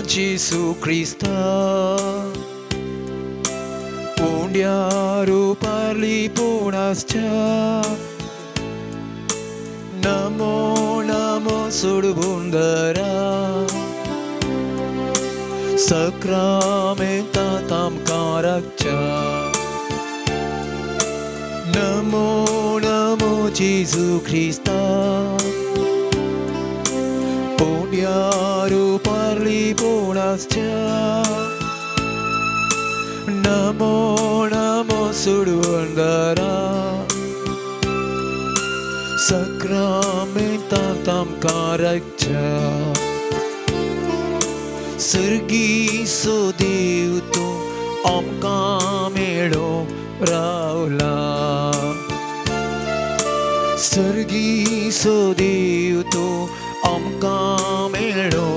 जेजू क्रिस्ता, उंड्या रुपार लिपून आसच्या. नमो नमो सुडबुंदरा, सक्रामेंतांत आमकां राखच्या. नमो नमो जेजू क्रिस्ता, उंड्या रुपार लिपून आसच्या. नमो नमो सुडवंदरा, सक्रामेंतांत आमकां राखच्या. सर्गी सो देव तूं आमकां मेळो रावला, सर्गी सो देव तूं आमकां मेळो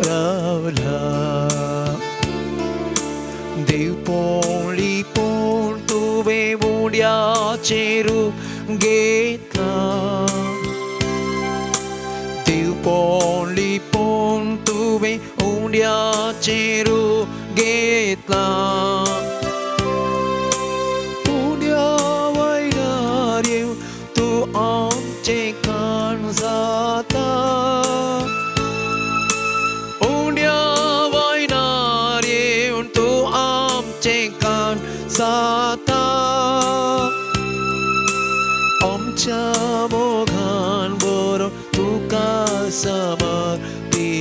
रावला. देव पोळी पूण तुवें उड्याचें रूप घेतलां, देव पोळी पूण तुवें उड्याचें रूप घेतलां. उड्या वयल्यार येवन तूं आमचें खाण जाता, उड्या वयल्यार येवन तूं आमचें खाण जाता. आमच्या मोगान बरो तुका समर्पिता,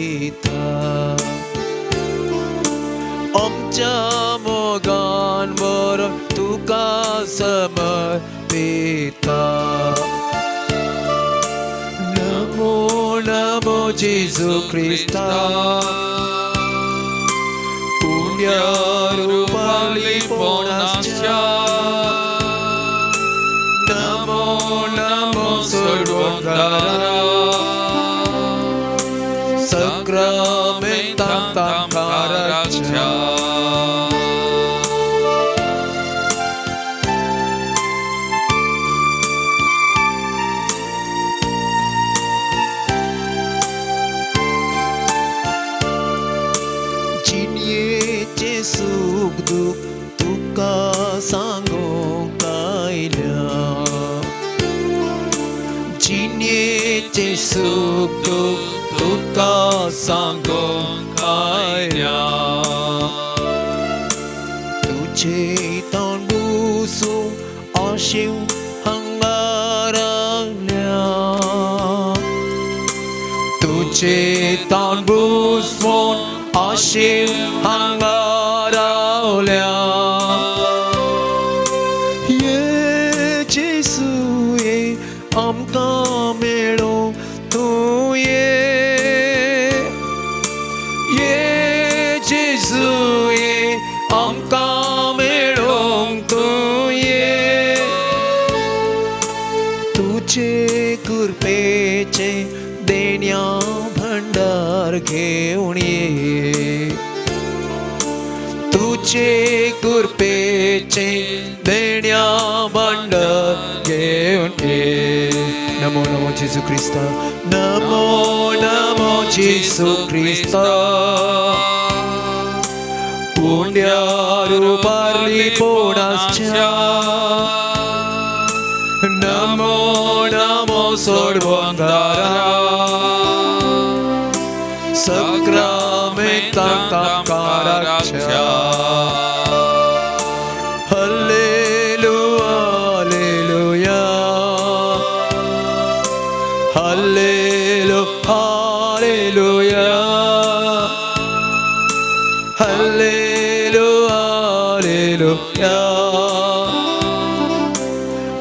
आमच्या मोगान बरो तुका समर्पिता. नमो नमो जेजू क्रिस्ता, उंड्या रुपार लिपून आसच्या. नमो नमो सोडवंदारा, सक्रामेंतांत आमकां राखच्या. जिणयेचें सूख दूख तुका सांगूंक आयल्या, जिणयेचें सूख दूख तुका सांगूंक आयल्या. तुजें तोंड बुसूं आशेवन हांगा रावल्या, तुजें तोंड बुसवून आशेवन हांगा रावल्या. ये जेजू ये आमकां मेळो तूं ये, ये जेजू ये आमकां मेळोंक तूं ये. तुजे कृपेचें देण्या भंडार घेवन ये, तुजे कृपेचें देण्या भंडार घेवन ये. नमो नमो जेजू क्रिस्ता, नमो नमो जेजू क्रिस्ता, उंड्या रुपार लिपून आसच्या. नमो नमो सोडवंदारा, सक्रामेंतांत आमकां राखच्या. हल्लेलुया हालेलुया, हल्लेलु hallelujah, hallelujah hallelujah,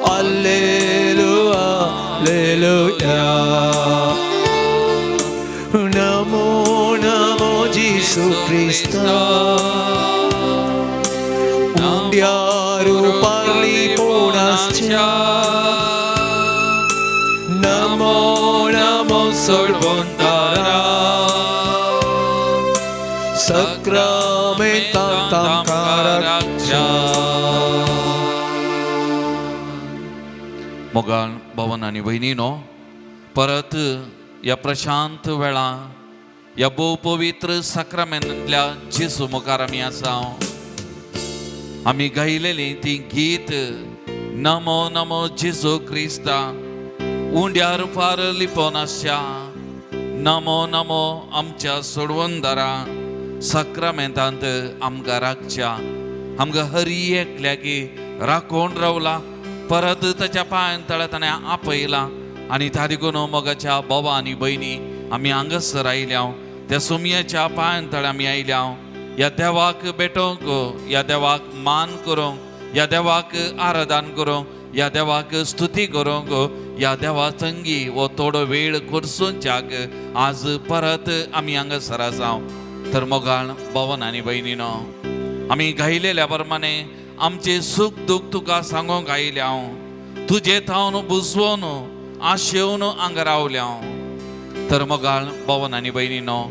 hallelujah hallelujah. नमो नमो जेजू क्रिस्ता, उंड्या रुपार लिपून आसच्या. नमो नमो सोडवंदारा, सक्रामेंतांत आमकां राखच्या. ह्या भोव पवित्र साक्रामेंतल्या जेजू मुखार आमी आसा. आमी गायलेली ती गीत नमो नमो जेजू क्रिस्ता उंड्यार फार लिपोन आसच्या नमो नमो आमच्या सोडवणदारा साक्रामेंतांत आमकां राखच्या. आमकां हरी एकल्याकी राखून रावला, परत ताच्या पांयान तळ्या ताणें आपयला. आनी त्या देखून मोगाच्या बाबा आनी भयणी आमी हांगासर आयल्या, त्या सोमयाच्या पांयान तळ्या आमी आयल्या. ह्या देवाक भेटोवंक, ह्या देवाक मान करूंक, ह्या देवाक आराधन करूंक, ह्या देवाक स्तुती करूंक, ह्या देवा संगी हो थोडो वेळ करसूनच्याक आज परत आमी हांगासर आसा. तर मोगाळ भवन आनी भयणीनो, आमी गायलेल्या प्रमाणे आमचें सूख दूख तुका सांगूंक आयल्या हांव, तुजे थावन बुजवोन आशेवन हांगा रावल्या हांव. तर मोगाळ भवन आनी भयणीनो,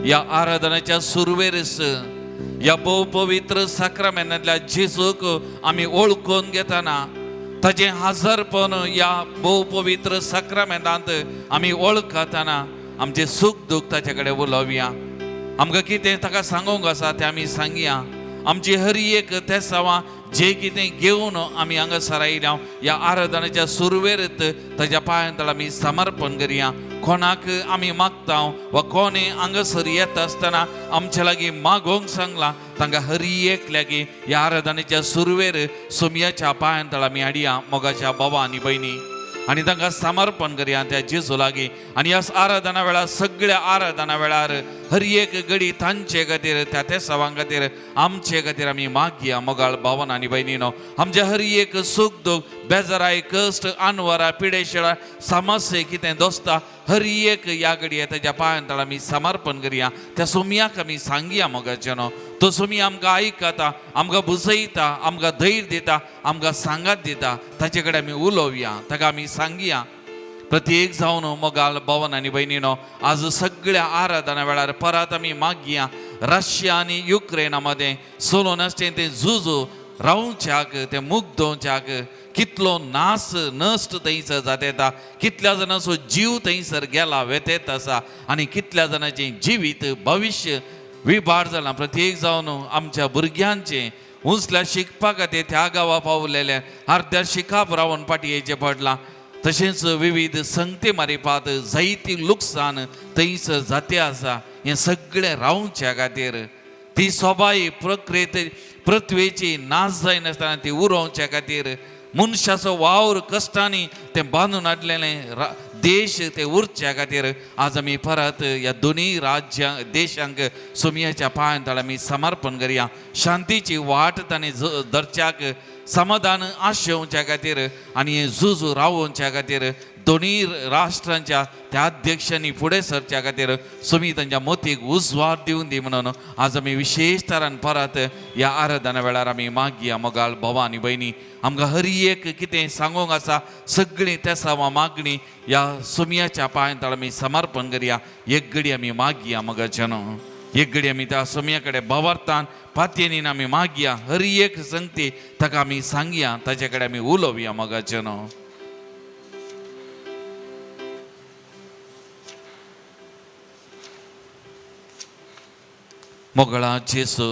ह्या आराधनाच्या सुरवेरच ह्या भोव पवित्र साक्रामेंतल्या जेजूक आमी वळखून घेतना ताजें हाजरपण ह्या भोव पवित्र साक्रामेंतांत आमी वळखतना आमचें सूख दूख ताचे कडेन उलोवया. आमकां कितें ताका सांगूंक आसा तें आमी सांगया. आमची हरी एक तेसांवां जे कितें घेवन आमी हांगासर आयल्या ह्या आराधनाच्या सुरवेरत ताच्या पांयां तळ आमी समर्पण करया. कोणाक आमी मागता वा कोणें हांगासर येता आसतना आमच्या लागीं मागोवंक सांगलां तांकां हरी एक लागीं ह्या आराधनाच्या सुरवेर सोमयाच्या पांयां तळ आमी हाडया मोगाच्या बाबा आनी भयणी, आनी तांकां समर्पण करया त्या जेजू लागीं. आनी ह्या आराधना वेळार सगळ्या आराधना वेळार हर एक घडी तांचे खातीर, त्या तेसावां खातीर, आमचे खातीर आमी मागया. मोगाळ भावन आनी भयणीनो, आमचे हर एक सूख दूख, बेजाराय, कश्ट, अनवरा, पिडेशिळा, समस्ये कितें दोस्ता हर एक ह्या घडये ताच्या पांयां तळ आमी समर्पण करया. त्या सोमयाक आमी सांगया मोगाचेनो, तो सोमी आमकां आयकता, आमकां बुजयता, आमकां धैर्य दिता, आमकां सांगात दिता. ताचे कडेन आमी उलोवया, ताका आमी सांगया. प्रत्येक जावन मोगाल भवन आनी भयणीनो, आज सगळ्या आराधना वेळार परत आमी मागया. रशिया आनी युक्रेना मदें सोलोन आसचें तें झुजू रावच्याक, तें मुग्दोवच्याक कितलो नास नश्ट थंयसर जात येता, कितल्या जाणांचो जीव थंयसर गेला वेतेत आसा आनी कितल्या जाणांचें जिवीत भविश्य विबाड जालां. प्रत्येक जावन आमच्या भुरग्यांचें उंचल्या शिकपा खातीर त्या गांवा पावलेले अर्द्या शिकाप रावन फाटीं येचें पडलां. तशेंच विविध संगते मारिपात जायती लुकसाण थंयसर जाते आसा. हें सगळें रावच्या खातीर ती सोबाय प्रक्रियेत पृथ्वेची नाश जायनासतना ती उरोवच्या खातीर मनशाचो वावर कश्टांनी तें बांदून हाडलेलें देश ते उरच्या खातीर आज आमी परत ह्या दोनूय राज्यां देशांक सोमयाच्या पांयां तळ आमी समर्पण करया. शांतीची वाट ताणें धरच्याक, समाधान आशेवच्या खातीर आनी हें झूज रावोवच्या खातीर दोनूय राष्ट्रांच्या त्या अध्यक्षांनी फुडें सरच्या खातीर सोमी तांच्या मोतीक उजवाड दिवन दी म्हणून आज आमी विशेश तरान परत ह्या आराधना वेळार आमी मागया. मोगाळ भावा आनी भयणी, आमकां हर एक कितें सांगूंक आसा सगळीं तेसांवां मागणी ह्या सोमयाच्या पांयां तळ आमी समर्पण करया. एक घडी आमी मागया मोगाच्यानो, एक घडी आमी त्या सोमया कडेन भावार्थान पातयेनीन आमी मागया. हर एक संगती ताका आमी सांगया, ताचे कडेन आमी उलोवया मोगाच्यानो. मोगळा जेसू,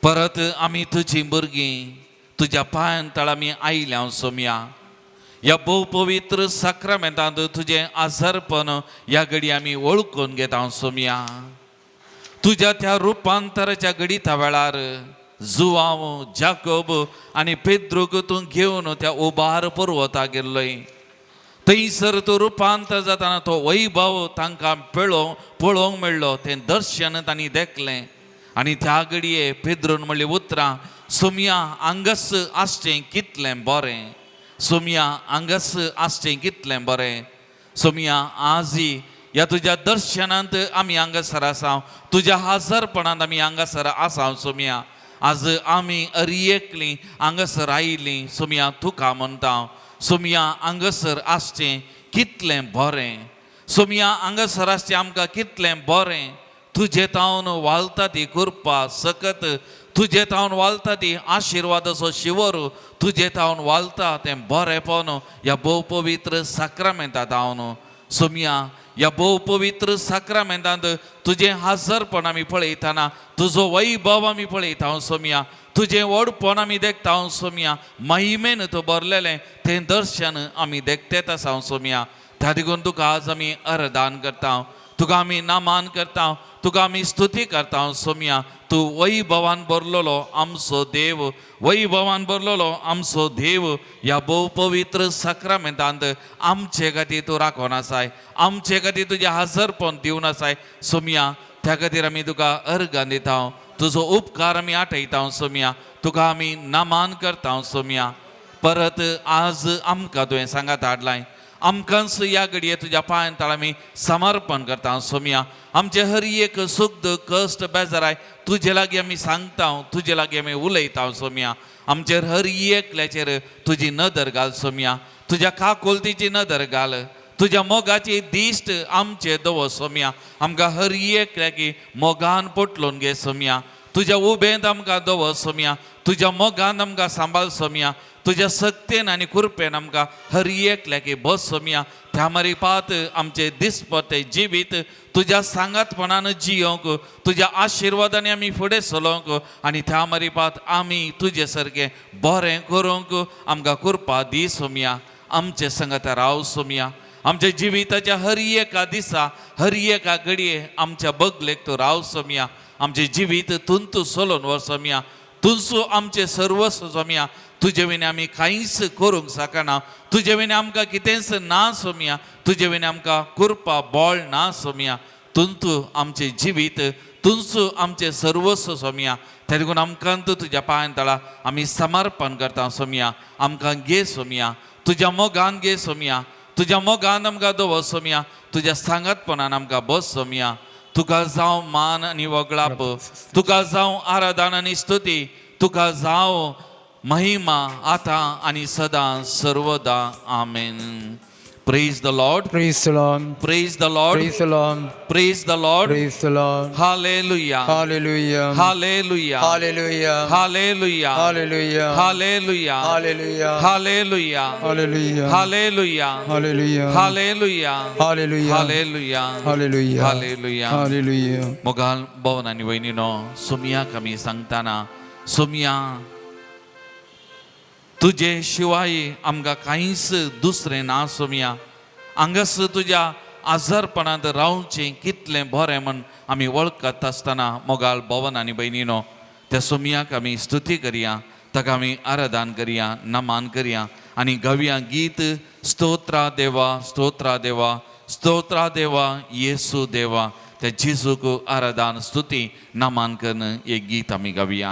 परत आमी तुजी भुरगीं तुज्या पांयां तळ आमी आयल्या सोमया. ह्या भोव पवित्र साक्रामेंतांत तुजें आजारपण ह्या घडी आमी वळखून घेता सोमया. तुज्या त्या रुपांतराच्या घडिता वेळार जुवांव, जाकोब आनी पेद्रूक तूं घेवन त्या उबार पर्वता गेल्लोय. थंयसर तूं रुपांतर जातना तो वैभव तांकां पळोवंक मेळ्ळो, तें दर्शन तांणी देखलें. आनी त्या घडये पेद्रून म्हणली उतरां, सोमया हांगास आसचें कितलें बरें, सोमया हांगास आसचें कितलें बरें. सोमया आजी ह्या तुज्या दर्शनांत आमी हांगासर आसा, तुज्या हाजरपणांत आमी हांगासर आसा सोमया. आज आमी अरियेकलीं हांगासर आयलीं सोमया, तुका म्हणटा सोमया हांगासर आसचें कितलें बरें, सोमया हांगासर आसचें आमकां कितलें बरें. तुजे तावन वालता ती कृपा सकत, तुजे तावन वालता ती आशिर्वादाचो शिवर, तुजे तावन वालता तें बरेंपण ह्या भोव पवित्र साक्रामेंता तावन सोमया. ह्या भोव पवित्र साक्रामेंतांत तुजें हाजरपण आमी पळयतना, तुजो वैभव आमी पळयता सोमया, तुजें व्हडपण आमी देखता सोमया, महिमेन तूं भरलेलें तें दर्शन आमी देखतेत आसा सोमया. त्या देखून तुका आज आमी अर्दान करता, तुका आमी नामान करता, तुका आमी स्तुती करता सोमया. तूं वैभवान भरलेलो आमचो देव, वैभवान भरलेलो आमचो देव. ह्या भोव पवित्र साक्रामेंतांत आमचे खातीर तूं राखोन आसाय, आमचे खातीर तुजें हाजरपण दिवन आसाय सोमया. त्या खातीर आमी तुका अर्गां दिता, तुजो उपकार आमी आठयता सोमया, तुका आमी नामान करता सोमया. परत आज आमकां तुवें सांगात हाडलाय, आमकांच ह्या घडये तुज्या पांयान तळा आमी समर्पण करता सोमया. आमचे हर एक सुख कश्ट बेजाराय तुजे लागीं आमी सांगता, तुजे लागीं आमी उलयता सोमया. आमचेर हर एकल्याचेर तुजी नदर घाल सोमया, तुज्या काकुलतीची नदर घाल, तुज्या मोगाची दिश्ट आमचे दवर सोमया. आमकां हर एकल्याकी मोगान पोटलोवन घे सोमया, तुज्या उबेंत आमकां दवर सोमया, तुज्या मोगान आमकां सांबाळ सोमया, तुज्या सक्तेन आनी कृपेन आमकां हर एकल्याकी बस सोमया. त्या मारीपात आमचे दिसपट्टे जिवीत तुज्या सांगातपणान जियोंक, तुज्या आशिर्वादांनी आमी फुडें चलोवंक आनी त्या मारीपात आमी तुजे सारकें बरें करूंक आमकां कृपा दी सोमया. आमचे संगत राव सोमया, आमच्या जिविताच्या हर एका दिसा हर एका घडये आमच्या बगलेक तूं राव सोमया. आमचें जिवीत तुंतू चलोवन व्हर सोमया, तुंचो आमचें सर्वस्व सोमया. तुजे विणे आमी कांयच करूंक शकना, तुजे विणे आमकां कितेंच ना सोमया, तुजे विणे आमकां कृपा बळ ना सोमया. तुंतू आमचें जिवीत, तुंचो आमचें सर्वस्व सोमया. त्या देखून आमकां तूं तुज्या पांयान तळा आमी समर्पण करता सोमया. आमकां घे सोमया, तुज्या मोगान घे सोमया, तुज्या मोगान आमकां दवर सोमया, तुज्या सांगातपणान आमकां बस सोमया. तुका जावं मान आनी वगळाप, तुका जावं आराधन आनी स्तुती, तुका जावं महिमा आतां आनी सदां सर्वदा. आमेन. Praise the Lord. Praise the Lord. Praise the Lord. Praise the Lord. Praise the Lord. Praise the Lord. Hallelujah. Hallelujah. Hallelujah. Hallelujah. Hallelujah. Hallelujah. Hallelujah. Hallelujah. Hallelujah. Hallelujah. Hallelujah. Hallelujah. Hallelujah. Hallelujah. Hallelujah. Hallelujah. Hallelujah. Hallelujah. मोगाल भवन आनी वयनीनो, सोमयाक आमी सांगतना सोमया तुजे शिवाय आमकां कांयच दुसरें ना सोमया. हांगासर तुज्या आजारपणांत रावचें कितलें बरें म्हण आमी वळखत आसतना मोगाल भवन आनी भयणीनो, त्या सोमयाक आमी स्तुती करया, ताका आमी आराधन करया, नमान करया आनी गावया गीत स्तोत्रा देवा, स्तोत्रा देवा, स्तोत्रा देवा, येसू देवा. त्या जेजूक आराधन स्तुती नमान करून एक गीत आमी गावया.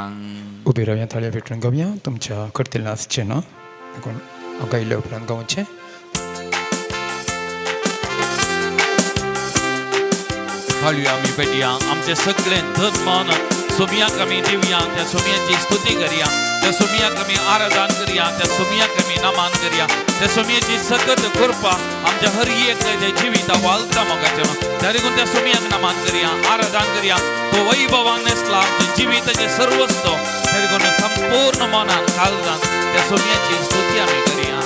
उबी रावया, थाळ्या पेटून गावया. तुमच्या करतील आसचें ना, देखून गायल्या उपरांत गावचें. हाळूया आमी पेटया, आमचे सगळे धन मन सोमयाक आमी दिवया, त्या सोमयाची स्तुती करया, त्या सोमयाक आमी आराधन करया, त्या सोमयाक आमी नमान करया. त्या सोमयाची सकत कृपा आमच्या हर एकल्याच्या जिविता वालता मोगाच्या, त्या देखून त्या सोमयाक नमान करया, आराधन करया. तो वैभवान नेसला आमच्या जिविताचे सर्वस्व, त्या देखून संपूर्ण मनान काळजान त्या सोमयाची स्तुती आमी करया.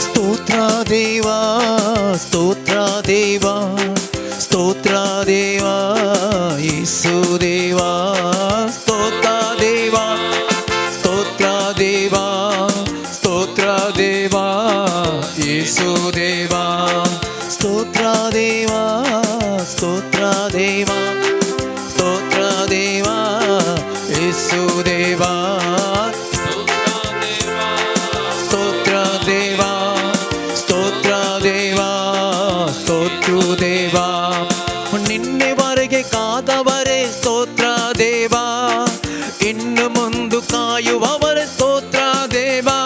स्तोत्र देवा, स्तोत्र देवा, स्तोत्र देवा, येसू देवा. स्तोत्र देवा, स्तोत्र देवा, स्तोत्र देवा, येसू देवा. स्तोत्र देवा, स्तोत्र देवा, स्तोत्र देवा, येसू देवा. स्तोत्र देवा, स्तोत्र देवा, ಸ್ತೋತ್ರ ದೇವಾ. ನಿನ್ನೆವರೆಗೆ ಕಾದವರೇ ಸ್ತೋತ್ರ ದೇವಾ, ಇನ್ನು ಮುಂದು ಕಾಯುವವರೇ ಸ್ತೋತ್ರ ದೇವಾ.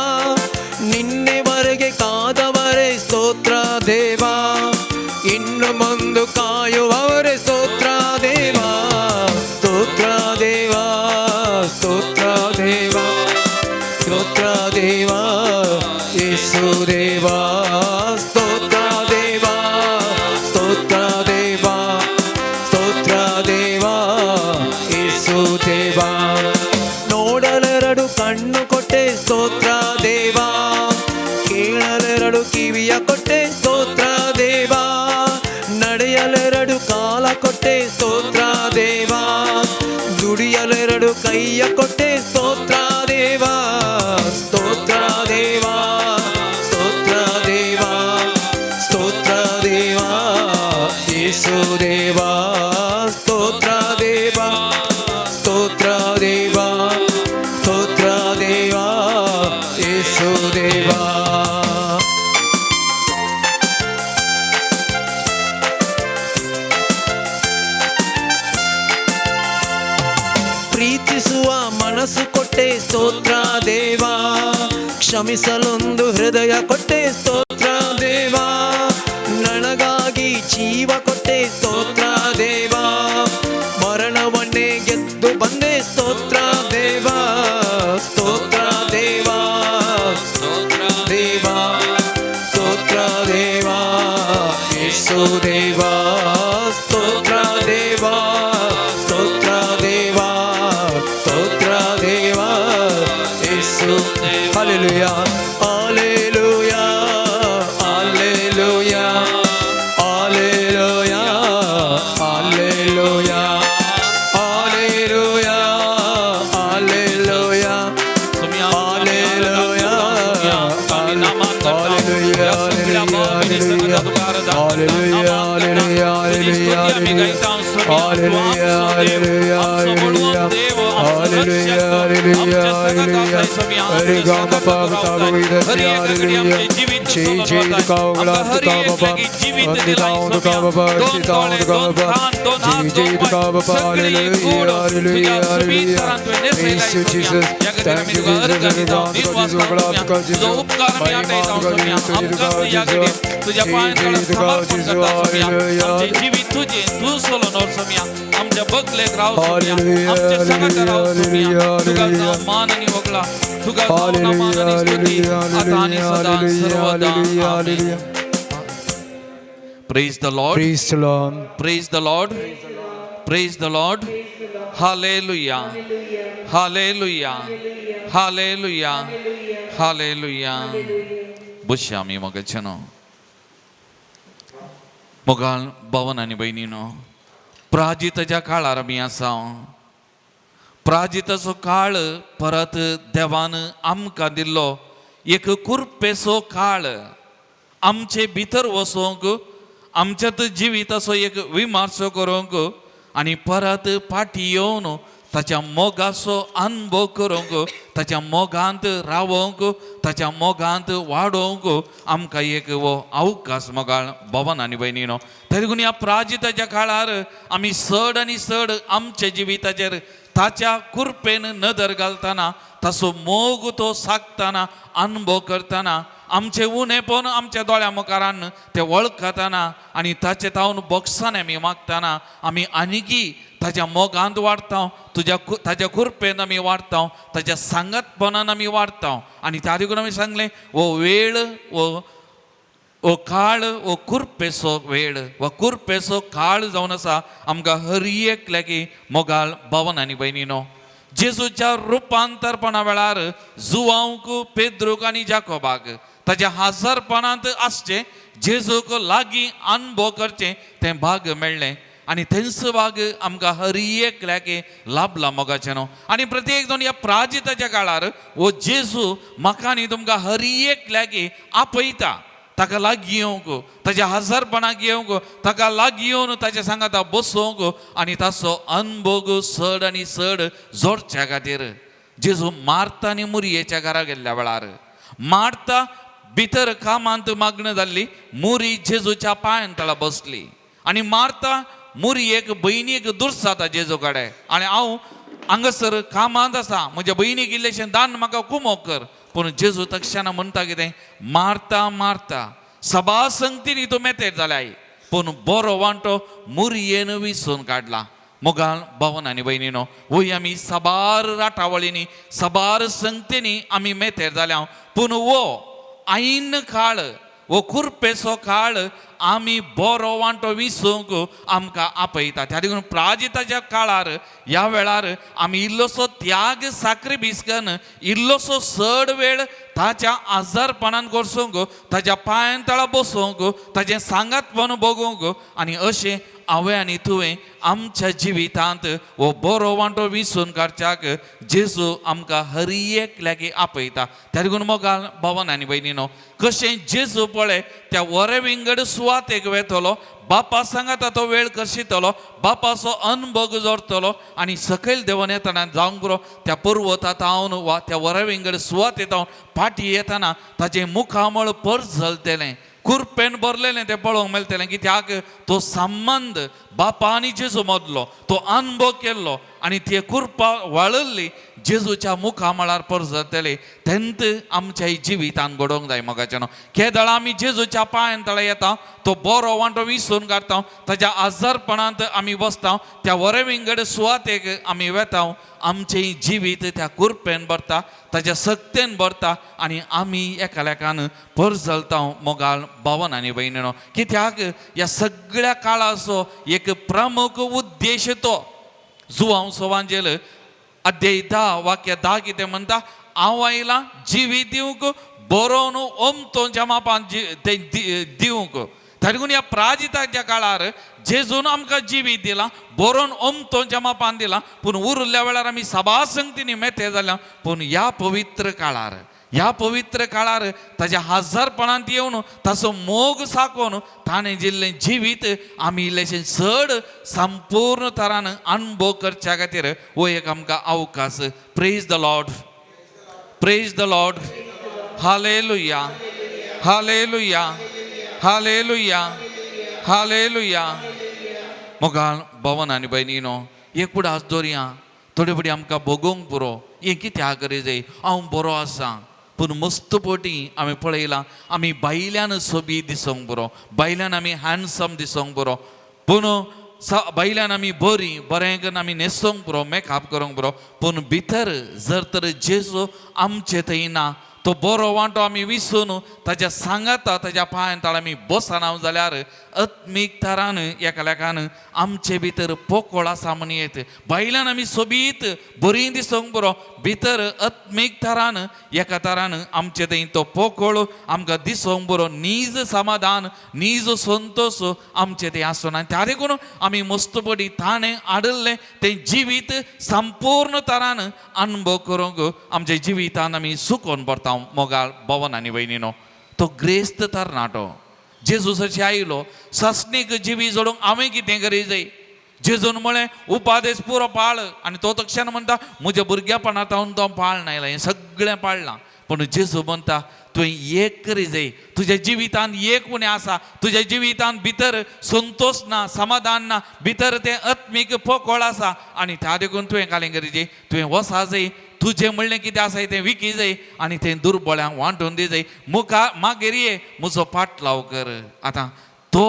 ನಿನ್ನೆವರೆಗೆ ಕಾದವರೇ ಸ್ತೋತ್ರ ದೇವಾ, ಇನ್ನು ಮುಂದು ಕಾಯುವವರೇ ಸ್ತೋತ್ರ ದೇವಾ. ಸ್ತೋತ್ರ ದೇವಾ, ಸ್ತೋತ್ರ ದೇವಾ, ಸ್ತೋತ್ರ ದೇವಾ, ಯೇಸು ದೇವಾ. ಸ್ತೋತ್ರ ದೇವಾ, ಸ್ತೋತ್ರ ದೇವಾ, ಸ್ತೋತ್ರ ದೇವಾ, ಯೇಸು ದೇವಾ. ನೋಡಲೆರಡು ಕಣ್ಣು ಕೊಟ್ಟೆ ಸ್ತೋತ್ರ ದೇವಾ, ಕೇಳಲೆರಡು ಕಿವಿಯ ಕೊಟ್ಟೆ ಸ್ತೋತ್ರ ದೇವಾ. ಕೊಟ್ಟೆ ಸ್ತೋತ್ರ ದೇವಾ, ದುಡಿಯಲೆರಡು ಕೈಯ ಕೊಟ್ಟೆ ಸ್ತೋತ್ರ ದೇವಾ, ಸ್ತೋತ್ರ ದೇವಾ, ಸ್ತೋತ್ರ ದೇವಾ, ಸ್ತೋತ್ರ ದೇವಾ, ಯೇಸು ದೇವಾ, ಸ್ತೋತ್ರ ದೇವಾ, ಸ್ತೋತ್ರ ದೇವಾ, ಸ್ತೋತ್ರ ದೇವಾ, ಯೇಸು ದೇವಾ. ಪ್ರೀತಿಸುವ ಮನಸ್ಸು ಕೊಟ್ಟೆ ಸ್ತೋತ್ರ ದೇವಾ, ಕ್ಷಮಿಸಲೊಂದು ಹೃದಯ ಕೊಟ್ಟೆ ಸ್ತೋತ್ರ ದೇವಾ, ನನಗಾಗಿ ಜೀವ ಕೊಟ್ಟೆ ಸ್ತೋತ್ರ ದೇವಾ, ಮರಣವನ್ನೇ ಗೆದ್ದು ಬಂದೆ ಸ್ತೋತ್ರ ದೇವಾ, ಸ್ತೋತ್ರ ದೇವಾ, ದೇವಾ, ಸ್ತೋತ್ರ ದೇವಾ, ಯೇಸು ದೇವಾ, ಸ್ತೋತ್ರ ದೇವಾ, ಸ್ತೋತ್ರ ದೇವಾ, ಸ್ತೋತ್ರ ದೇವಾ, ಯೇಸು. Hallelujah, hallelujah, hallelujah, hallelujah, hallelujah, hallelujah, hallelujah, hallelujah, hallelujah, hallelujah, hallelujah, hallelujah, hallelujah, hallelujah, hallelujah, hallelujah, hallelujah. Hare Gama Pa Ta Hallelujah. Jai Jai Duka Duka Baba, Andita Duka Baba, Sita Duka Baba, Jai Jai Duka Baba, Hallelujah, Hallelujah, Hallelujah. Praise you Jesus. Thank you Jesus. Hare Gama Duka Jesus, Duka Jesus, Mahima Duka Jesus, Duka Jesus, Jai Jai Duka Jesus, Hallelujah. जिवीत तुझे तू सोलोनोर समिया, आमच्या बगलेक राव सोमिया, Hallelujah, आमच्या संगत राव सोमिया, hallelujah, तुका hallelujah. जावं मान आनी वगळा, तुका जावं मान आनी स्तुती, Hallelujah, आता आनी hallelujah, सदां hallelujah, सर्वदा. hallelujah, amen. hallelujah. Praise the Lord. Praise the Lord. Praise the Lord. Praise the Lord. Hallelujah. Hallelujah. Hallelujah. Hallelujah. बसया आमी मोगाच्यानो, मोगाळ भवन आनी भयणीनो, प्राजिताच्या काळार आमी आसा. प्राजिताचो काळ परत देवान आमकां दिल्लो एक कुरपेचो काळ, आमचे भितर वचोंक, आमच्यात जिविताचो एक विमर्शो करूंक आनी परत फाटी येवन ताच्या मोगाचो अनुभव करूंक, ताच्या मोगांत रावोंक, ताच्या मोगांत वाडोवंक आमकां एक हो अवकाश मोगाळ भवन आनी भयणीनो. तरी ह्या प्राजिताच्या काळार आमी चड आनी चड आमच्या जिविताचेर ताच्या कृपेन नदर घालतना, ताचो मोग तो सागतना, अनुभव करतना, आमचे उणेपण आमच्या दोळ्या मुखारान ते वळखतना आनी ताचे तावन बोगसाने आमी मागतना आमी आनीकी ताच्या मोगांत वाडटा, तुज्या ताच्या कृपेन आमी वाडटा, ताच्या सांगातपणान आमी वाडटा. आनी त्या देखून आमी सांगलें, हो वेळ, हो हो काळ, हो कुरपेचो वेळ, हो कुरपेचो काळ जावन आसा आमकां हर एकल्याकी मोगाळ भवन आनी भयणीनो. जेजूच्या रुपांतरपणा वेळार जुवांक, पेद्रूक आनी जाकोबाक ताच्या हाजरपणांत आसचें, जेजूक लागीं अनुभव करचें तें भाग मेळ्ळें आनी थंयच भाग आमकां हर एकल्याक लाभला मोगाचें न्हू. आनी प्रत्येक जाण ह्या प्राजिताच्या काळार हो जेजू म्हाका आनी तुमकां हर एकल्याक आपयता, ताका लागीं येवंक, ताच्या हाजरपणाक येवंक, ताका लागीं येवन ताच्या सांगाता बसोवंक आनी ताचो अनभोग चड आनी चड जोडच्या खातीर. जेजू मार्ता आनी मुरयेच्या घरा गेल्ल्या वेळार मार्ता भितर कामांत मागणं जाल्ली, मुरी जेजूच्या पांयान तळा बसली आनी मार्ता मुरयेक भयणीक दुर्साता जेजू कडेन, आनी हांव हांगासर कामांत आसा, म्हज्या भयणीक इल्लेशें दान म्हाका कुमोक कर. पूण जेजू तक्षणा म्हणटा कितें, मारता मारता सभा संगतीनी तूं मेतेर जाल्याय, पूण बरो वांटो मुरयेन विसून काडला. मोगाल भवन आनी भयणीनो, वय आमी साबार राटावळींनी साबार संगतींनी आमी मेतेर जाल्या, पूण वो ऐन काळ, वो कुरपेचो काळ आमी बरो वांटो विसूंक आमकां आपयता. त्या देखून प्राजिताच्या काळार ह्या वेळार आमी इल्लोसो त्याग साक्रिफीस करून इल्लोसो चड वेळ ताच्या आजारपणान करसूंक, ताच्या पांयान तळा बसूंक, ताचें सांगातपण भोगूंक आनी अशें हांवें आनी तुवें आमच्या जिवितांत हो बरो वांटो विसून काडच्याक जेजू आमकां हर एकल्याक आपयता. त्या देखून मोगाल भावन आनी भयणीनो, कशें जेजू पळय त्या वरे विंगड सुवातेक वेतलो, बापा सांगाता तो वेळ कशितलो, बापाचो अनभोग जोडतलो आनी सकयल देंवन येतना जावंक पुरो त्या पर्वता तावन वा त्या वरे विंगड सुवाते तावन फाटी येतना ताजें मुखामळ परजलतेलें, कुरपेन भरलेलें तें पळोवंक मेळटलें. कित्याक तो संबंद बापा आनी जेजू मदलो तो अनभोग केल्लो आनी ते कुरपा वाळिल्ली जेजूच्या मुखामळार परजतले. तेंत आमच्या जिवितान घडोवंक जाय मोगाच्यानो. केदळा आमी जेजूच्या पांयान तळा येता, तो बरो वांटो विसून काडटा, ताज्या आजारपणांत आमी बसता, त्या वरे विंगड सुवातेक आमी वेता, आमचें जिवीत त्या कुरपेन भरता, ताज्या सक्तेन भरता आनी आमी एकालेकान परजलता मोगाल भावन आनी भयणीनो. कित्याक ह्या सगळ्या काळाचो एक प्रमुख उद्देश तो जुवांव सोवांजेल अध्याय 10 वाक्य 10 कितें म्हणटा, हांव आयलां जिवीत दिवंक, बरोवन ओमतोच्या मापान तें दिवंक. देखून ह्या प्राजिताच्या काळार जेजून आमकां जिवीत दिलां, बरोवन ओमतोच्या मापान दिलां, पूण उरिल्ल्या वेळार आमी सभा संगतीनी मेते जाल्या. पूण ह्या पवित्र काळार, ह्या पवित्र काळार ताज्या हजारपणांत येवन ताचो मोग साकोवन ताणें दिल्लें जिवीत आमी इल्लेशें चड संपूर्ण तरान अनुभव करच्या खातीर हो एक आमकां अवकाश. Praise the Lord, praise the Lord, hallelujah, hallelujah, hallelujah, hallelujah. मोगाल भवन आनी भयणीनो, एक उडास दवरया, थोडे फुडें आमकां भोगोवंक पुरो. हें कित्याक करी जाय, हांव बरो आसा, पूण मस्त पटी आमी पळयलां आमी भायल्यान सोबीत दिसोंक पुरो, भायल्यान आमी हँडसम दिसोंक पुरो, पूण भायल्यान आमी बरीं बरें करून आमी न्हेसोंक पुरो, मेकअप करूंक पुरो, पूण भितर जर तर जेजू आमचे थंय ना, तो बरो वांटो आमी विसून ताज्या सांगाता ताज्या पांयान ताळ आमी बसना जाल्यार आत्मीक तरान एकालेकान आमचे भितर पोकोळ आसा म्हण येत. भायल्यान आमी सोबीत बरीं दिसोंक पुरो, भितर आत्मीक तरान एका तरान आमचे थंय तो पोकोळ आमकां दिसोंक पुरो, नीज समाधान नीज संतोश आमचे थंय आसना. त्या देखून आमी मस्तपटी ताणें हाडिल्लें तें जिवीत संपूर्ण तरान अनुभव करूंक आमच्या जिवितान आमी सुकोवन पडता. मोगाळ भवन आनी भयणीनो, तो ग्रेस्त तरणाटो जेजू सशी आयलो सस्नीक जिवी जोडूंक हांवें कितें करी जाय. जेजून म्हळें उपादेश पुरो पाळ, आनी तो तक्षण म्हणटा म्हज्या भुरग्यापणांत हांव तो पाळ नायला, हें सगळें पाळ्ळां. पूण जेजू म्हणटा तुवें एक करी जाय, तुज्या जिवितांत एक उणें आसा, तुज्या जिवितांत भितर संतोश ना, समाधान ना, भितर तें आत्मीक पोकोळ आसा आनी त्या देखून तुवें कालें करी जाय, तुवें वसा जाय, तुजें म्हणलें कितें आसा तें विकी जाय आनी तें दुर्बळ्यांक वांटून दी जाय, मुखार मागीर ये म्हजो पाटलाव कर. आतां तो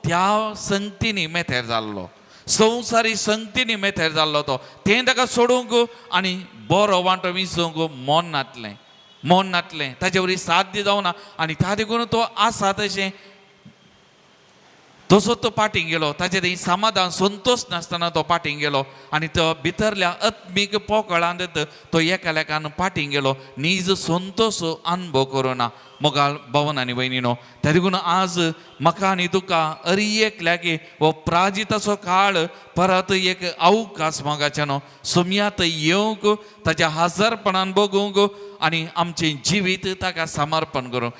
त्या संगतीनी मेथेर जाल्लो, संवसारी संगतीनी मेथेर जाल्लो, तो तें ताका सोडूंक आनी बरो वांटो विसूंक मन नातलें, मन नातलें, ताचे वरी साध्य जावना आनी त्या देखून तो आसा तशें तसो तो पाटीं गेलो. ताचे थंय समाधान संतोश नासतना तो पाटीं गेलो आनी तो भितरल्या आत्मीक पोकळांत तो एकालेकान पाटीं गेलो, नीज संतोश अनुभव करुना. मोगाळ भवन आनी भयणीनो, त्या देखून आज म्हाका आनी तुका अरी एकल्याक हो प्राजिताचो काळ परत एक अवकाश मोगाच्यानो सोमयात येवंक, ताच्या हजारपणान बगूंक आनी आमचें जिवीत ताका समर्पण करूंक.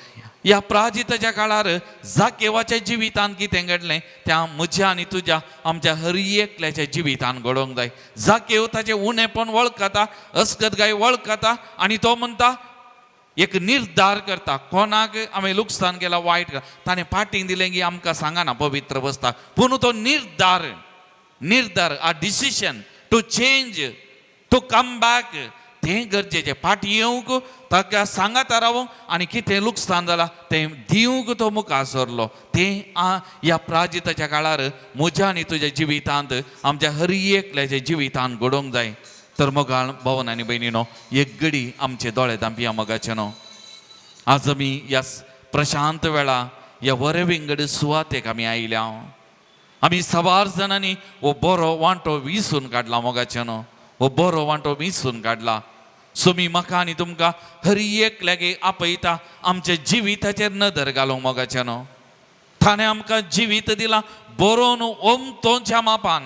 ह्या प्राजिताच्या काळार जाकेवाच्या जिवितान कितें घडलें त्या म्हज्या आनी तुज्या आमच्या हर एकल्याच्या जिवितान घडोवंक जाय. जाकेव ताचें उणेपण वळखता, अस्कत गाय वळखता आनी तो म्हणटा एक निर्धार करता, कोणाक हांवें लुकसाण केलां वायट केलां, ताणें पाटींग दिलें की आमकां सांगना पवित्र बसता, पूण तो निर्धार, निर्धार a decision to change, to come back तें गरजेचें. फाटीं येवंक ताका सांगाता रावूंक आनी कितें लुकसाण जालां तें दिवंक तो मुखार सरलो. तें ह्या प्राजिताच्या काळार म्हज्या आनी तुज्या जिवितांत आमच्या हर एकल्याच्या जिवितांत घडोवंक जाय. तर मोगाळ भवन आनी भयणीनो, एक घडी आमचे दोळे धांपया मोगाचे न्हू. आज आमी ह्या प्रशांत वेळा ह्या वरे विंगड सुवातेक आमी आयल्या. आमी सवार जाणांनी हो बरो वांटो विसून काडला मोगाचे न्हू, हो बरो वांटो विसून काडला. सोमी म्हाका आनी तुमकां हर एकल्याक आपयता आमच्या जिविताचेर नदर घालूंक मोगाचे न्हू. ताणें आमकां जिवीत दिलां, बरोवन ओमतोच्या मापान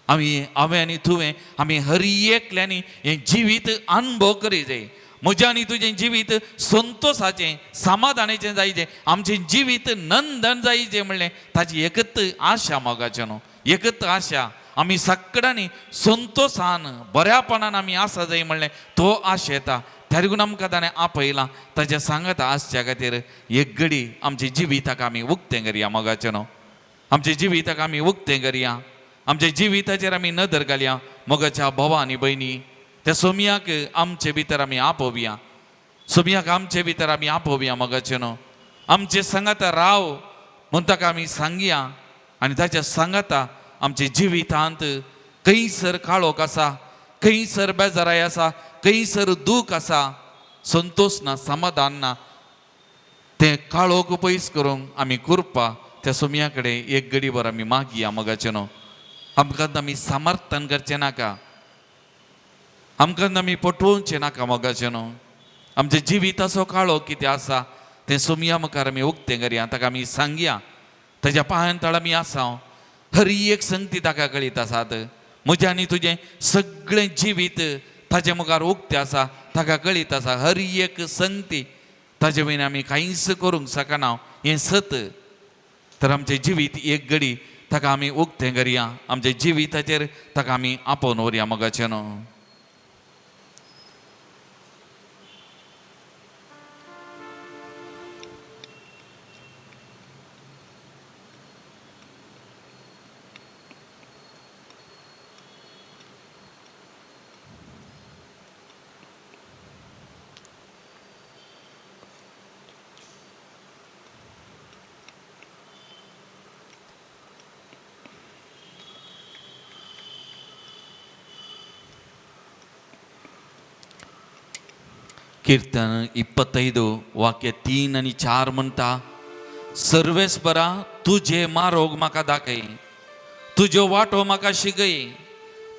आमी हांवें आनी तुवें आमी हर एकल्यांनी हें जिवीत अनुभव करी जाय. म्हजें आनी तुजें जिवीत संतोशाचें समाधानाचें जायचें, आमचें जिवीत नंदन जायचें म्हणलें ताची एकत आशा मोगाचें न्हू, एकत आशा. आमी सगळ्यांनी संतोशान बऱ्यापणान आमी आसा जाय म्हणलें तो आशा येता. त्या लागून आमकां ताणें आपयलां ताच्या सांगाता आसच्या खातीर एक घडी आमच्या जिविताक आमी उक्तें करया मोगाचें न्हू, आमच्या जिविताक आमी उक्तें करया, आमच्या जिविताचेर आमी नदर घालया. मोगाच्या भावा आनी भयणी, त्या सोमयाक आमचे भितर आमी आपोवया, सोमयाक आमचे भितर आमी आपोवया मोगाचें न्हू. आमचे सांगाता राव म्हूण ताका आमी सांगया आनी ताच्या सांगाता आमच्या जिवितांत खंयसर काळोख आसा, खंयसर बेजाराय आसा, खंयसर दूख आसा, संतोश ना, समाधान ना, तें काळोख पयस करूंक आमी कृपा त्या सोमया कडेन एक घडीभर आमी मागया मोगाचें न्हू. आमकां आमी समर्थन करचें नाका, आमकां आमी पटोवचें नाका मोगाचें न्हू. आमच्या जिविताचो काळोख कितें आसा तें सोमया मुखार आमी उक्तें करया, ताका आमी सांगया, ताच्या पांयान तळ आमी आसा. हर एक संगती ताका कळीत आसात. म्हजें आनी तुजें सगळें जिवीत ताचे मुखार उक्तें आसा, ताका कळीत आसा. हर एक संगती ताजे वयल्यान आमी कांयच करूंक शकना हें सत. तर आमचें जिवीत एक घडी ताका आमी उक्तें करया, आमच्या जिविताचेर ताका आमी आपोवन व्हरया मोगाचें न्हू. कीर्तन 25 वाक्य 3 आनी 4 म्हणटा, सर्वेस्परा तुजे मारोग म्हाका दाखय, तुज्यो वाटो म्हाका शिकय,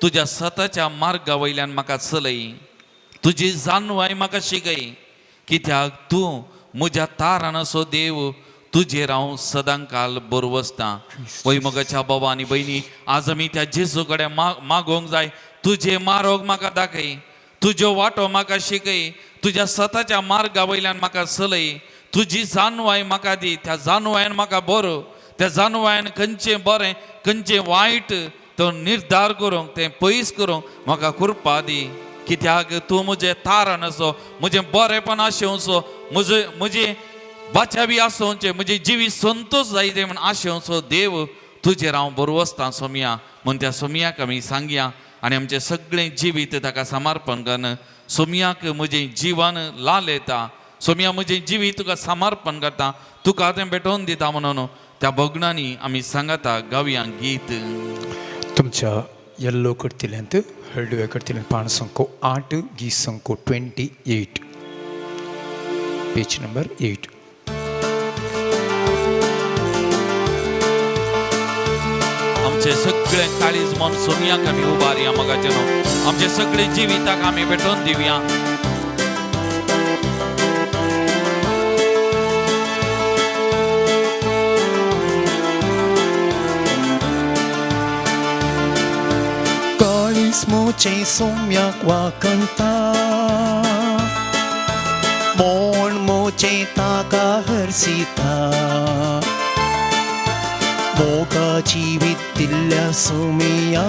तुज्या सताच्या मार्गा वयल्यान म्हाका चलय, तुजी जानवाय म्हाका शिकय, कित्याक तूं म्हज्या तारान असो देव, तुजेर हांव सदांकाल बरवसतां. वय मोगाच्या बाबा आनी भयणी, आज आमी त्या जेजू कडेन मागोवंक जाय, तुजे मारोग म्हाका दाखय, तुज्यो वाटो म्हाका शिकय, तुज्या सताच्या मार्गा वयल्यान म्हाका चलय, तुजी जानवाय म्हाका दी, त्या जानवायन म्हाका बरो, त्या जानवायन खंयचें बरें खंयचें वायट तो निर्धार करूंक, तें पयस करूंक म्हाका कृपा दी. कित्याक तूं म्हजें तारण असो, म्हजें बरेंपण आशेवचो, म्हजें म्हजें बाचाबी आसोवचें, म्हजें जिवीत संतोश जायचे म्हण आशेवचो देव, तुजेर हांव बरवसतां सोमया. म्हूण त्या सोमयाक आमी सांगया आनी आमचें सगळें जिवीत ताका समर्पण करून सोमयाक म्हजें जिवन लाल येता, सोमया म्हजें जिवीत तुका समर्पण करता, तुका तें भेटोवन दिता म्हणून त्या भगणांनी आमी सांगता गावया गीत. तुमच्या येल्लो करतिल्यांत हळडुव्या करतिल्यांत पान संको 8, गीत संको 28, पेज नंबर 8. आमचे सगळे काळीज मन सोमयाक आमी उबारया मोगाचें न्हू, आमचे सगळे जिविताक आमी भेटोवन दिवया. काळीज मोचे सोम्याक वाकणता, मोण मोचे ताका हरसिता, मोगा जिवीत दिल्ल्या सोमिया,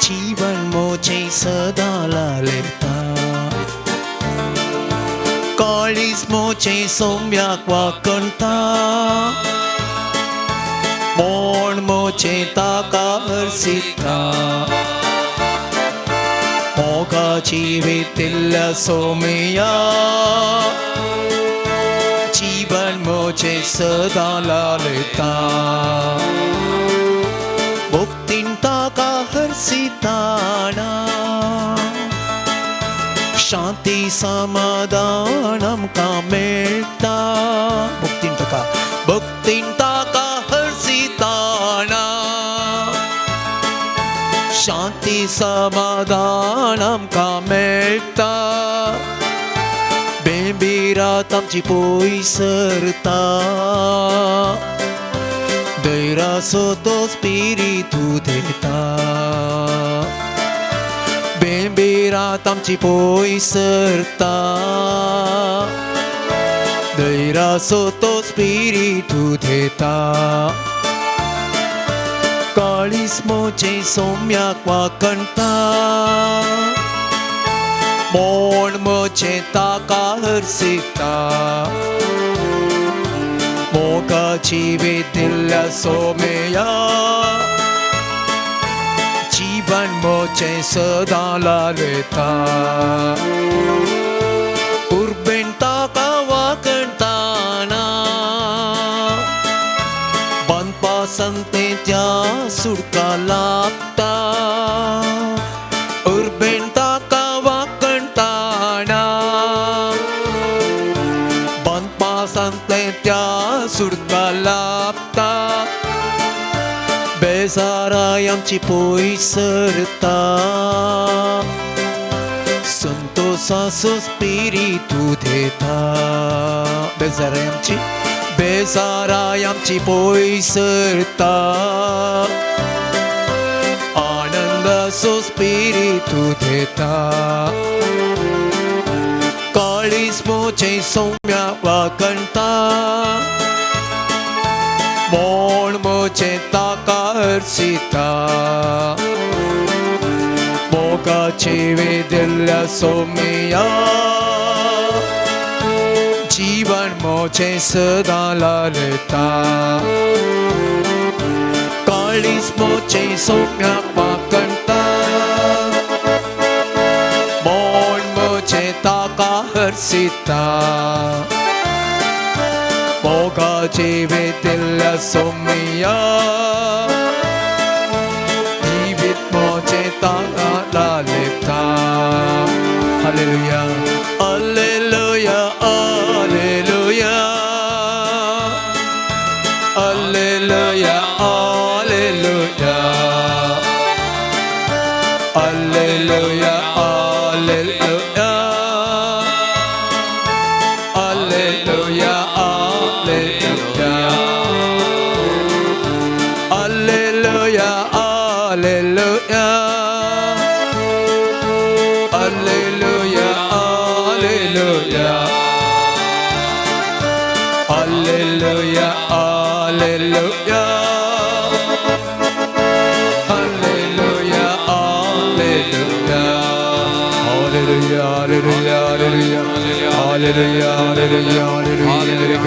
जीवन मोचे सदां लालता. काळीज मोचे सोम्याक वाकणता, मोण मोचे ताका हरसिता, मोगा जिवीत दिल्ल्या सोमिया, जीवन मोचे सदां लालता. मुक्तीन ताका हरसिताना, शांती समाधान आमकां मेळटा. मुक्तीन ताका, भक्तीन ताका हरसिताना, शांती समाधान आमकां मेळटा. बेबी बेंबीरात आमची पयसरता दैरासो तो स्पिरितू देता बेंबीरात आमची पयसरता दैरासो तो स्पिरितू देता काळीस मोचे सोम्याक वाकणता मोण म्हजें ताका हरसिता मोगाची दिल्ल्या सोमेया जीवन म्हजें सदां लालयता उर्बेन ताका वाकणताना बांदपा संते त्या सुडका लागता उर्बेन ताका वाकणताना बांदपा संते त्या सुडका लागता बेजाराय आमची पयसरता संतोषाचो स्पिरितू देता बेजाराय आमची पयसरता आनंदाचो स्पिरितू देता काळीज म्हजें सौम्या वाकणता मोण म्हजें ताका हरसिता मोगाचे दिल्ल्या सोमिया जीवन म्हजें सदां लालयता काळीज म्हजें सौम्या वाकणता मोण म्हजें ताका हरसिता मोगाचे दिल्ल्या सोमिया जिवीत म्हजें ताका लालयता. Hallelujah hallelujah hallelujah hallelujah hallelujah hallelujah hallelujah hallelujah hallelujah hallelujah hallelujah hallelujah hallelujah hallelujah hallelujah hallelujah hallelujah hallelujah hallelujah hallelujah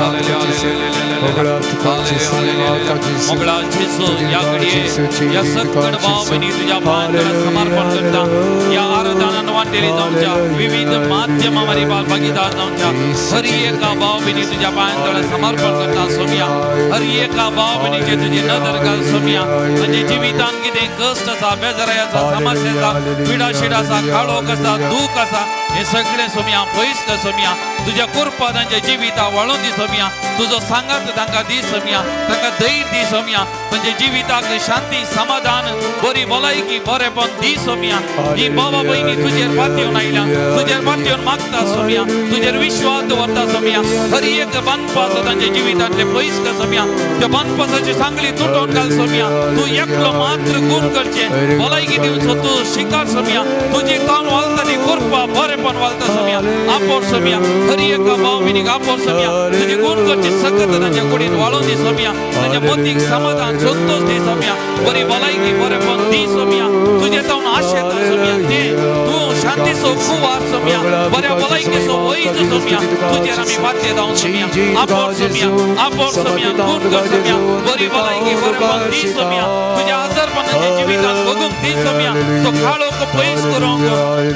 मोगळा जेजू या घडये या सकळ भाव भयणी तुज्या पांयांत समर्पण करता. या आराधनान वांटेली जावच्या विविध माध्यमां भागीदार जावच्या हर एका भाव भयणी तुज्या पांयांत समर्पण करता सोमया. हर एका भाव भयणीचे तुजी नदर घाल सोमया. म्हणजे जिवितान कितें कश्ट आसा, बेजाराय आसा, समस्या आसा, पिडाशीड आसा, काळोख आसा, दूख आसा, हे सगळें सोमया पयस कर सोमया. तुज्या कृपा तांच्या जिविता वाळून दी सोमया. तुजो सांगात तांकां दी सोमया, तांकां धैर्य दी सोमया. म्हणजे जिविताक शांती, समाधान, बरी भलायकी, बरेपण दी सोमया. ही बाबा भयणी तुजेर पातयेवन आयल्या, तुजेर पातयेवन मागता सोमया, तुजेर विश्वास दवरता सोमया. हर एक बांदपास तांच्या जिवितांतले पयस कर सोमया. त्या बांदपासाची सांगली तुटोवन घाल सोमया. तूं एकलो मात्र गुण करचें, भलायकी दिवचो तूं शिकार सोमया. तुजी ताण वालता ती कृपा, बरेपण वालता सोमया. आपोर सोमया, हर एका भाव भयणीक आपोर सोमया. तुजी गुण करची सकत तांच्या कुडीन वाळोवन दी सोमया. तांच्या मतीक समाधान, संतोष दी सोमया. बरी भलायकी, बरेपण दी सोमया. तुजे तावन आशेता सोमया, ते तूं शांतीचो कुवार सोमया, बऱ्या भलायकीचो वैज सोमया. तुजेर आमी बाध्य जावन सोमया. आपोर सोमया, आपोर सोमया, गुण कर सोमया. बरी भलायकी, बरेपण दी सोमया. तुज्या आजारपणाच्या जिवितांत बघूंक दी सोमया. तो काळोख पयस करूंक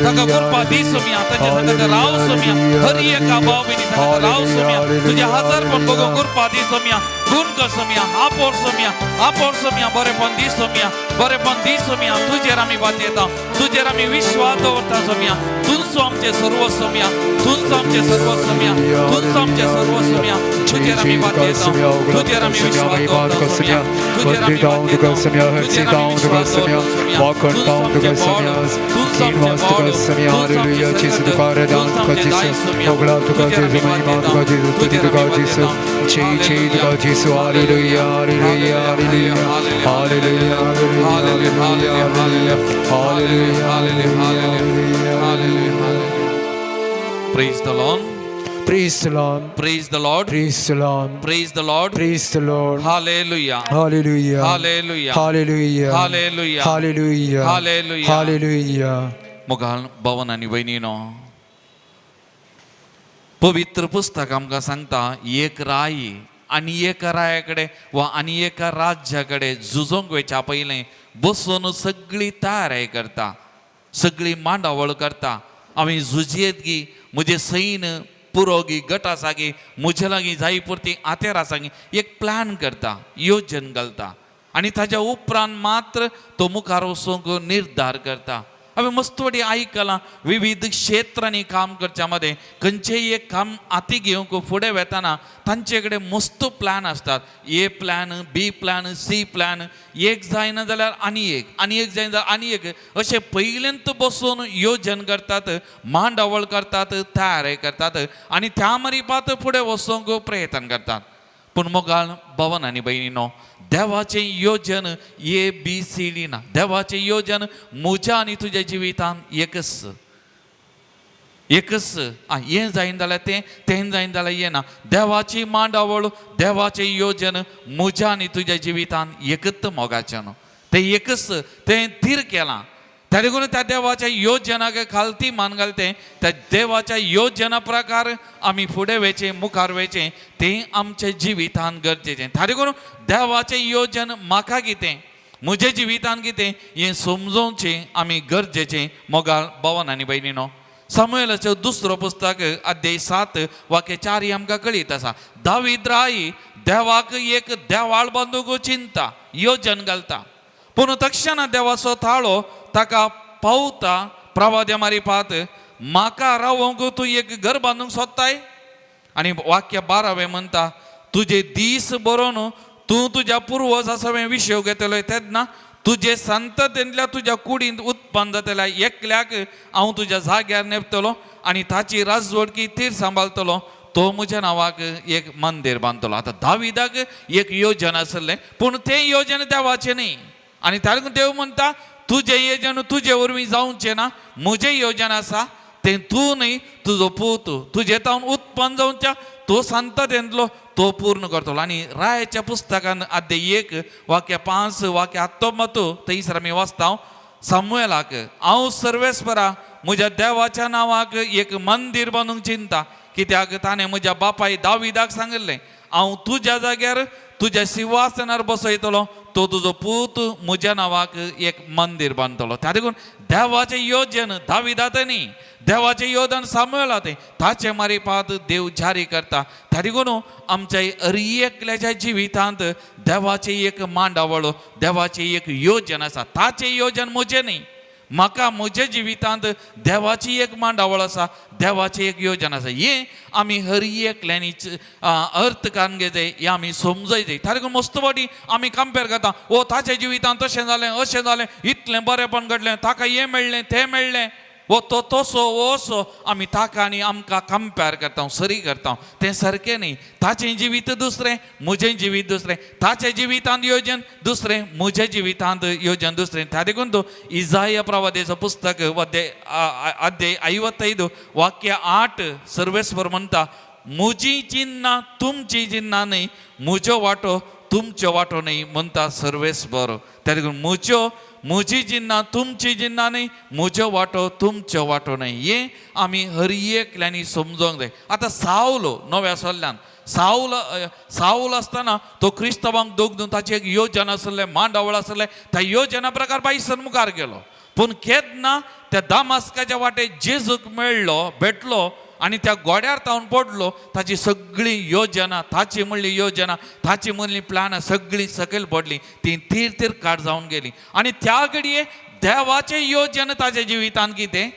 ताका कृपा दी सोमया. तांच्या संगत राव सोमया. हर एका भाव भयणी संगत राव सोमया. तुज्या आजारपण बघूंक कृपा दी सोमया. गुण कर सोमया, आपोर सोमया, आपोर सोमया. बरेपण दी सोमया, बरेपण दी सोमया. तुजेर आमी वाचयता, तुजेर आमी विश्वास दवरता सोमया. तुमचो आमचें सर्व सोमया, तुमचो आमचें सर्व सोमया, तुमचो आमचें सर्व सोमया. तुजेर आमी बाध्येतांव तुजेर आमी विश्वास दवरता सोम्या तुजेर आमी बाध्येतांव तुजेर आमी विश्वास दवरता सोम्या तूंच आमचें बळ तूंच आमचें बळ तूंच आमचें सकत तूंच आमचें दायज सोम्या तुजेर आमी बाध्येतांव तुजेर आमी बाध्येतांव. Hallelujah, hallelujah, hallelujah, hallelujah, hallelujah, hallelujah, hallelujah, hallelujah. Praise the Lord. Praise the Lord. Praise the Lord. Praise the Lord. Praise the Lord. Praise the Lord. Hallelujah. Hallelujah. Hallelujah. Hallelujah. Hallelujah. Hallelujah. Hallelujah. Hallelujah. मोगाल भवन आनी भयणीनो, पवित्र पुस्तक आमकां सांगता एक राय आनी एका राया कडेन वा आनी एका राज्या कडेन झुजोंक वयच्या पयलें बसून सगळी तयारी करता, सगळी मांडावळ करता. आमी झुजयेत गी, म्हजें सैन पुरो गी, गट आसा गी, म्हजे लागीं जाय पुरती आतेर आसा गी, एक प्लॅन करता, योजन घालता आनी ताज्या उपरांत मात्र तो मुखार वचूंक निर्धार करता. हांवें मस्त फावटी आयकलां विविध क्षेत्रांनी काम करच्या मदें खंयचेय एक काम हाती घेवंक फुडें वेतना तांचे कडेन मस्त प्लॅन आसतात. A plan, B plan, C plan, एक जायना जाल्यार आनी एक, आनी एक जायना जाल्यार आनी एक, अशें पयल्यांत बसून योजन करतात, मांडावळ करतात, तयारी करतात आनी त्या मरिपात फुडें वचूंक प्रयत्न करतात. पूण मोगाळ भवन आनी भयणीनो, देवाचें योजन ए बी सी डी ना. देवाचें योजन म्हज्या आनी तुज्या जिवितान एकच एकच. हें जायना जाल्यार तें, तें जायना जाल्यार हें ना. देवाची मांडावळ, देवाचें योजन म्हज्या आनी तुज्या जिवितान एकच मोगाचें न्हू, तें एकच, तें थीर केलां. त्या देखून त्या देवाच्या योजनाक खालती मान घालतें, त्या देवाच्या योजना प्रकार आमी फुडें वयचें, मुखार वयचें, तें आमच्या जिवितान गरजेचें. त्या देखून देवाचें योजन म्हाका कितें, म्हज्या जिवितान कितें हें समजोवचें आमी गरजेचें. मोगाळ भवन आनी भयणीनो, सामुएलाचें दुसरो पुस्तक अध्याय 7 वाक्य 4 आमकां कळीत आसा. दावीद राय देवाक एक देवाळ बांदूंक चिंता, योजन घालता, पूण तक्षणा देवाचो थाळो ताका पावता. प्रवाद्या मारिपात म्हाका रावोंक तूं एक घर बांदूंक सोदताय. आनी वाक्य 12 म्हणटा, तुजे दीस बरोवन तूं तुज्या पुर्वज आसा विशय घेतलो तेन्ना तुजे संततेंतल्या तुज्या कुडींत उत्पन्न जातल्या एकल्याक हांव तुज्या जाग्यार नेपतलो आनी ताची राजवटकी तीर सांबाळटलो, तो म्हज्या नांवाक एक मंदीर बांदतलो. आतां दाविदाक एक योजन आसलें, पूण तें योजन देवाचें न्ही. आनी ताका देव म्हणटा तुजें योजन तुजे वरवीं जावचें ना, म्हजें योजन आसा तें तूं न्ही, तुजो पूत तुजे तावन उत्पन्न जावच्या तो संततेंतलो तो पूर्ण करतलो. आनी रायाच्या पुस्तकान अध्याय 1 वाक्य 5 वाक्य 19 थंयसर आमी वाचता, सामुएलाक हांव सर्वेस्परा म्हज्या देवाच्या नांवाक एक मंदीर बांदूंक चिंता, कित्याक ताणें म्हज्या बापाय दाविदाक सांगिल्लें हांव तुज्या जाग्यार तुज्या सिंहासनार बसयतलो, तो तुजो पूत म्हज्या नांवाक एक मंदीर बांदतलो. त्या देखून देवाचें योजन दाविदात न्ही, देवाचें योजन सामुएलात, ताचें मारिपात देव जारी करता. त्या देखून आमच्या हर एकल्याच्या जिवितांत देवाचें एक मांडावळ, देवाचें एक योजन आसा. ताचें योजन म्हजें न्ही, म्हाका म्हज्या जिवितांत देवाची एक मांडावळ आसा, देवाची एक योजन आसा. हें आमी हर एकल्यांनी अर्थ काडून घेतय, हें आमी समजय जाय. ताका मस्त फावटी आमी कंपेर करता, ओ ताच्या जिवितांत तशें जालें, अशें जालें, इतलें बरेंपण घडलें, ताका हें मेळ्ळें, तें मेळ्ळें, वो तो तसो वो असो, आमी ताका आनी आमकां कंपेर करता, सरी करता. तें सारकें न्ही. ताचें जिवीत दुसरें, म्हजें जिवीत दुसरें, ताचें जिवितांत योजन दुसरें, म्हज्या जिवितांत योजन दुसरें. त्या देखून तो इजाया प्रवादेचो पुस्तक अध्याय 55 वाक्य 8 सर्वेस्वर म्हणटा, म्हजी चिन्नां तुमची चिन्नां न्ही, म्हज्यो वांटो तुमच्यो वांटो न्ही म्हणटा सर्वेस्पर. त्या देखून म्हज्यो म्हजी जिन्नां तुमची जिन्नां न्ही, म्हज्यो वांटो तुमच्यो वांटो न्ही, हें आमी हर एकल्यांनी समजोंक जाय. आतां सावलो नव्या सल्ल्यान सावल सावल आसतना तो क्रिस्तांवांक दोग दिवन ताची एक योजना आसलें, मांडावळ आसलें, त्या योजना प्रकार बायसन मुखार गेलो. पूण केन्ना त्या दामास्काच्या वाटे जेजूक मेळ्ळो, भेटलो आनी त्या गोड्यार तावन पडलो, ताची सगळी योजना, ताची म्हणली योजना, ताची म्हणली प्लानां सगळीं सकयल पडली, ती तीर तीर काट जावन गेली. आनी त्या घडये देवाचें योजन ताच्या जिवितान कितें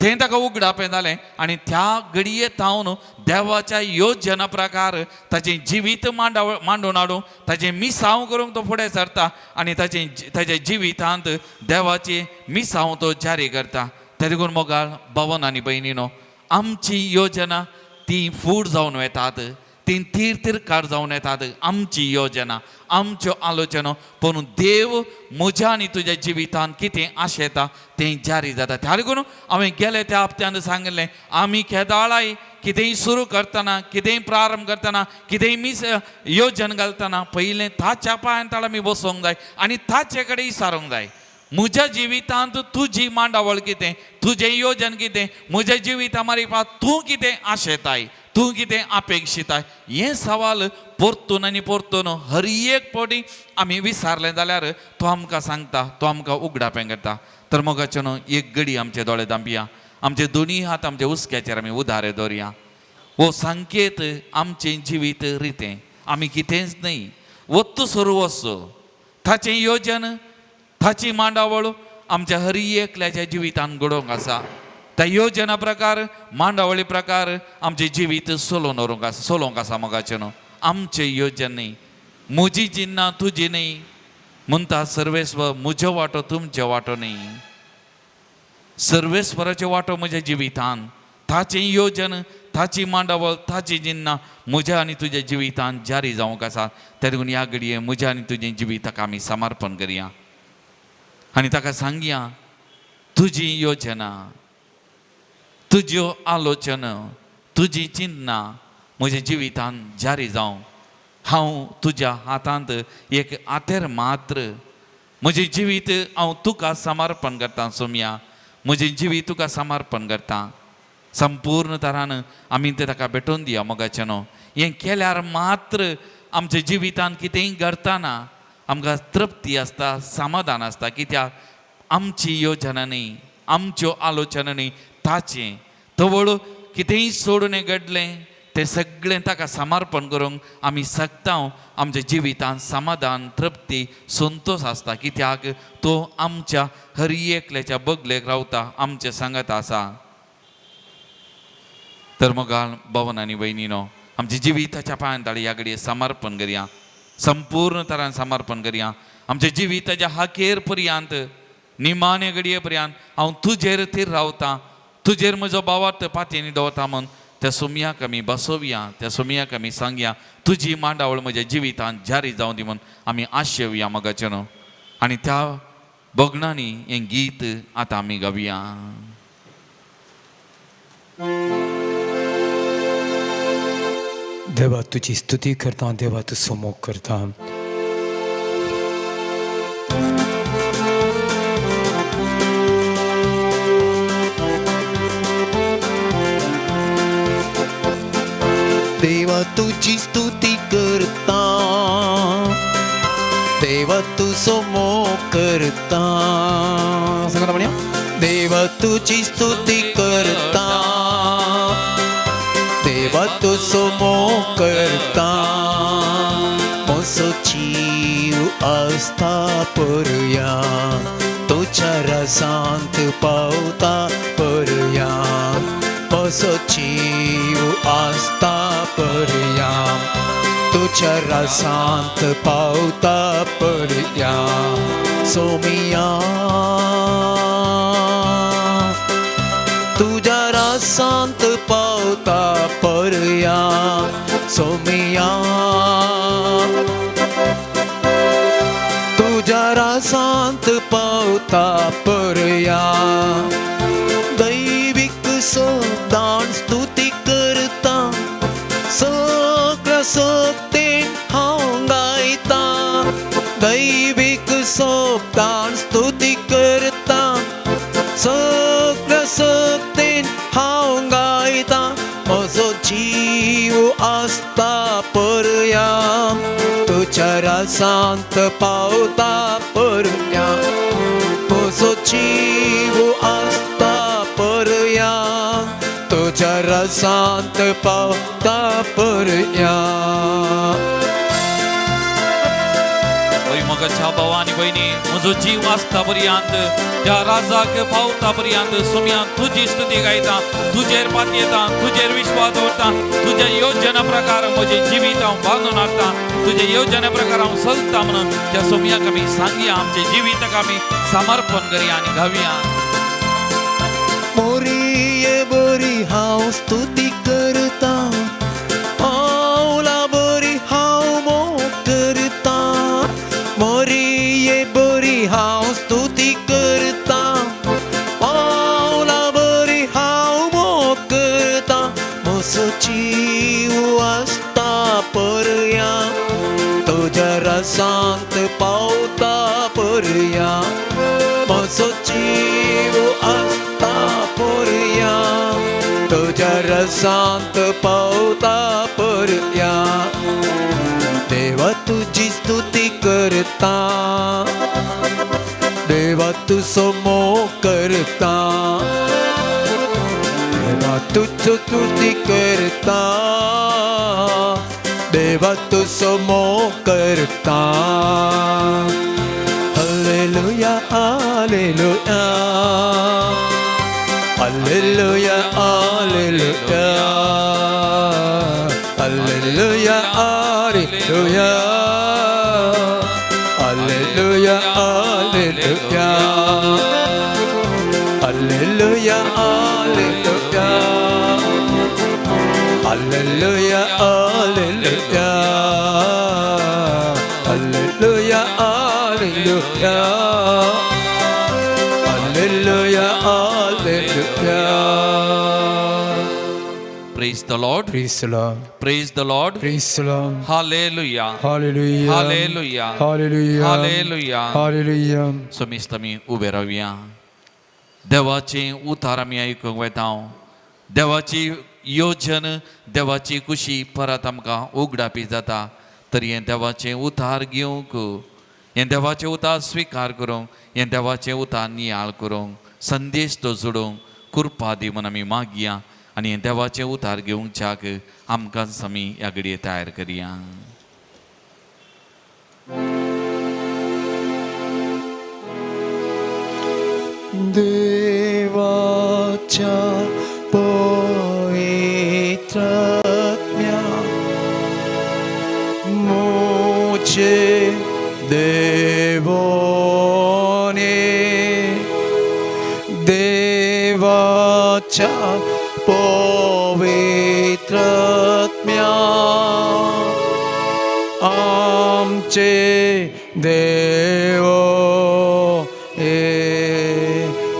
तें ताका उगडापें जालें आनी त्या घडये तावन देवाच्या योजना प्रकार ताचें जिवीत मांडून हाडूंक ताचें मिसांव करूंक तो फुडें सरता आनी ताचें ताच्या जिवितांत देवाची मिसांव तो जारी करता. ते देखून मोगाळ भवन आनी भयणीनो, आमची योजना ती फूड जावन वेतात, ती तीर तिरकार जावन येतात आमची योजना, आमच्यो आलोचना. पूण देव म्हज्या आनी तुज्या जिवितान कितें आशेता तें जारी जाता. त्या देखून हांवें गेले त्या हप्त्यान सांगिल्लें, आमी केदाळाय कितेंय सुरू करतना, कितेंय प्रारंभ करतना, कितेंय मीस योजन घालतना पयलें ताच्या पांयान ताळ आमी बसोंक जाय आनी ताचे कडेन विचारूंक जाय, म्हज्या जिवितांत तुजी मांडावळ कितें, तुजें योजन कितें, म्हज्या जिविता मारिपा तूं कितें आशेताय, तूं कितें अपेक्षिताय. हें सवाल परतून आनी परतून हर एक फावटी आमी विचारलें जाल्यार तो आमकां सांगता, तो आमकां उगडापें करता. तर मोगाचें न्हू एक गडी आमचे दोळे धांपया, आमचे दोनी हात आमच्या हुस्क्याचेर आमी उदारे दवरया. हो संकेत आमचें जिवीत रितें, आमी कितेंच न्हय, वत्तू सुरू वचो ताचें योजन, ताची मांडावळ आमच्या हर एकल्याच्या जिवितान घडोवंक आसा. त्या योजना प्रकार, मांडावळी प्रकार आमचें जिवीत चलोवन व्हरूंक आसा, चलोवंक आसा. मोगाचें न्हू आमचें योजन न्हय, म्हजी जिन्ना तुजी न्हय म्हणटा सर्वेस्वर, म्हजो वांटो तुमचो वांटो न्हय, सर्वेस्वराचो वांटो म्हज्या जिवितान, ताचें योजन, ताची मांडावळ, ताची जिन्ना म्हज्या आनी तुज्या जिवितान जारी जावंक आसा. ते देखून ह्या घडये म्हज्या आनी तुजें जिविताक आमी समर्पण करया आनी ताका सांगया, तुजी योजना, तुज्यो आलोचना, तुजी चिंतना म्हज्या जिवितान जारी जावं. हांव तुज्या हातांत एक आतेर मात्र, म्हजें जिवीत हांव तुका समर्पण करता सोमया, म्हजें जिवीत तुका समर्पण करता. संपूर्ण तरान आमी तें ताका भेटोवन दिया मोगाचें न्हू. हें केल्यार मात्र आमच्या जिवितान कितेंय घडतना आमकां तृप्ती आसता, समाधान आसता. कित्याक आमची योजना न्हय, आमच्यो आलोचना न्हय, ताचें तवळ कितेंय सोडून हें घडलें तें सगळें ताका समर्पण करूंक आमी शकता. आमच्या जिवितान समाधान, तृप्ती, संतोश आसता. कित्याक तो आमच्या हर एकल्याच्या बगलेक रावता, आमचे सांगत आसा. तर मोगाळ भवन आनी भयणीनो, आमच्या जिविताच्या पांयान ताळी ह्या घडये समर्पण करया, संपूर्ण तरान समर्पण करया. आमच्या जिविताच्या हाकेर पर्यंत, निमाणे घडये पर्यंत हांव तुजेर थीर रावता, तुजेर म्हजो भावार्थ पातयेनी दवरता म्हूण त्या सोमयाक आमी बसोवया, त्या सोमयाक आमी सांगया, तुजी मांडावळ म्हज्या जिवितान जारी जावं दी म्हूण आमी आशेवया मोगाचें न्हू. आनी त्या भगणांनी हें गीत आतां आमी गावया. देवा तुजी स्तुती करता, देवा तूं समोग करता. देवा तुजी स्तुती करता, देवा तुजो मोग करता. सांगता म्हणया, देवा तुजी स्तुती करता, देवा तुजो मोग करता. म्हजो जीव आसता परया, तुज्या रसांत पावता परया. म्हजो जीव आसता परया, तुज्या रसांत पावता परया. सोमिया तुज्या रसांत पावता परया. सोमिया तुज्या रसांत पावता परया. दैवीक सदां स्तुती करता, सगळ्या शक्तीन हांव गायता. दैवीक सदां स्तुती करता, सगळ्या शक्तीन हांव गायता. म्हजो जीव आसता परया, तुज्या रसांत पावता परया. म्हजो जीव आसता परया, तुज्या रसांत पावता परया. हय मोगाचे मोगाच्या भावा आनी भयणी, म्हजो जीव आसता पर्यंत त्या राजाक पावता पर्यंत सोम्या तुजी स्तुती गायता, तुजेर पातयेता, तुजेर विश्वास दवरता, तुज्या योजना प्रकार म्हजें जिवीत हांव बांदून हाडटा, तुज्या योजना प्रकार हांव चलता म्हणून त्या सोम्याक आमी सांगया, आमचे जिवीताक आमी समर्पण करया आनी गावया. मोरीये बरी हांव स्तुती करता, पावला बरी हांव मोग करता, मोरीये बरी हांव स्तुती करता, पावला बरी हांव मोग करता, म्हजो जीव आसता परया, तुज्या रसांत पावता परया, म्हजो जीव आसता परया, तुज्या रसांत पावता परया, देवा तुजी स्तुती करता, देवा तुजो मोग करता, देवा तुजो स्तुती करता, देवा तुजो मोग करता. Hallelujah, hallelujah, hallelujah, hallelujah, hallelujah, hallelujah, hallelujah, hallelujah, hallelujah, hallelujah, hallelujah, hallelujah, hallelujah, hallelujah, hallelujah, hallelujah. Praise the Lord. Praise the Lord. Praise the Lord. Praise the Lord. Hallelujah. Hallelujah. Hallelujah. Hallelujah. Hallelujah. Hallelujah. समिस्त आमी उबे रावया. देवाचें उतार आमी आयकूंक वता. देवाची योजन, देवाची खुशी परत आमकां उगडापी जाता. तर हें देवाचें उतार घेवंक, हें देवाचें उतार स्विकार करूंक, हें देवाचें उतार नियाळ करूंक, संदेश तो जोडूंक कृपा दी म्हूण आमी मागया आनी हें देवाचें उतार घेवच्याक आमकां आमी ह्या घडये तयार करया. देवाच्या पवित्रात्म्या मुझे देवोने, देवाच्या पवित्रात्म्या आमचे देवो ए.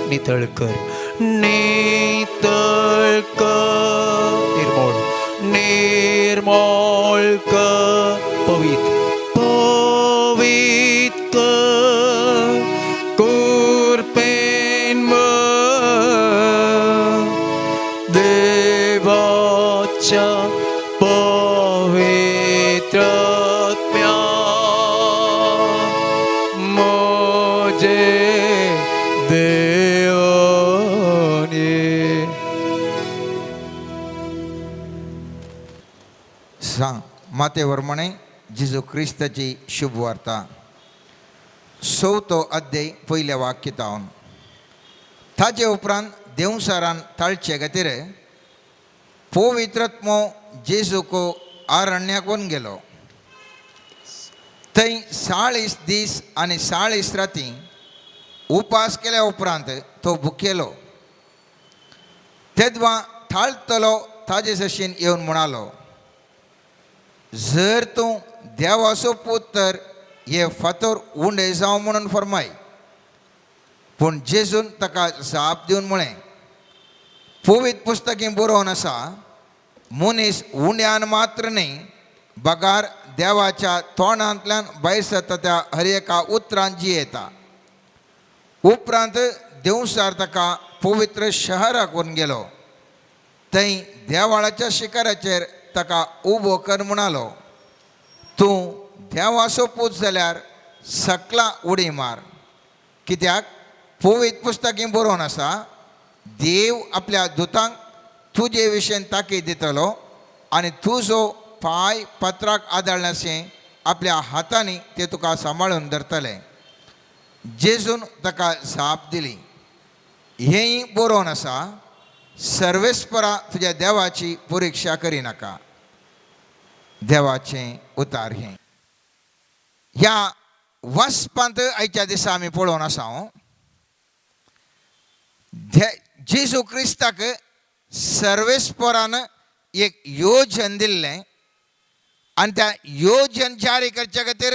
नितळ कर, नितळ कर, निर्मोळ, निर्मोळ कर, पवित्र, पवित्र कर, कृपेन देवाच्या पवित्रात्म्या म्हजे देवने. सांग माते वर्मणे जेजू क्रिस्ताची शुभवार्ता चवथो अध्याय पयल्या वाक्यतावन. ताजे उपरांत देवसारान ताळचे खातीर पवित्रत्मो जेजूको आरण्याक वचून गेलो. थंय 40 दीस आनी 40 राती उपास केल्या उपरांत तो भुकेलो. तेदवा थाळतलो ताजे सशीन येवन म्हणालो, जर तूं देवाचो पूत तर हे फातर उंडे जावं म्हणून फरमाय. पूण जेजून ताका जाप दिवन म्हळें, पवित्र पुस्तकी बरोवन आसा, मनीस उंड्यान मात्र न्हय बगार देवाच्या तोंडांतल्यान भायर सरता त्या हर एका उतरान जियेता. उपरांत देवसार ताका पवित्र शहराक व्हरून गेलो. थंय देवाळाच्या शिखराचेर ताका उबो कर म्हणालो, तूं देवाचो पूत जाल्यार सकला उडी मार, कित्याक पवित्र पुस्तकी बरोवन आसा, देव आपल्या दुतांक तुजे विशयन ताकीद दितलो आनी तुजो पांय पत्राक आदळनाशें आपल्या हातांनी ते तुका सांबाळून धरतले. जेजून ताका जाप दिली, हेंय बरोवन आसा, सर्वेस्परा तुज्या देवाची परिक्षा करिनाका. देवाचें उतार हें. ह्या वाचपांत आयच्या दिसा आमी पळोवन आसा जेजू क्रिस्ताक सर्वेस्परान एक योजन दिल्लें आनी त्या योजन जारी करच्या खातीर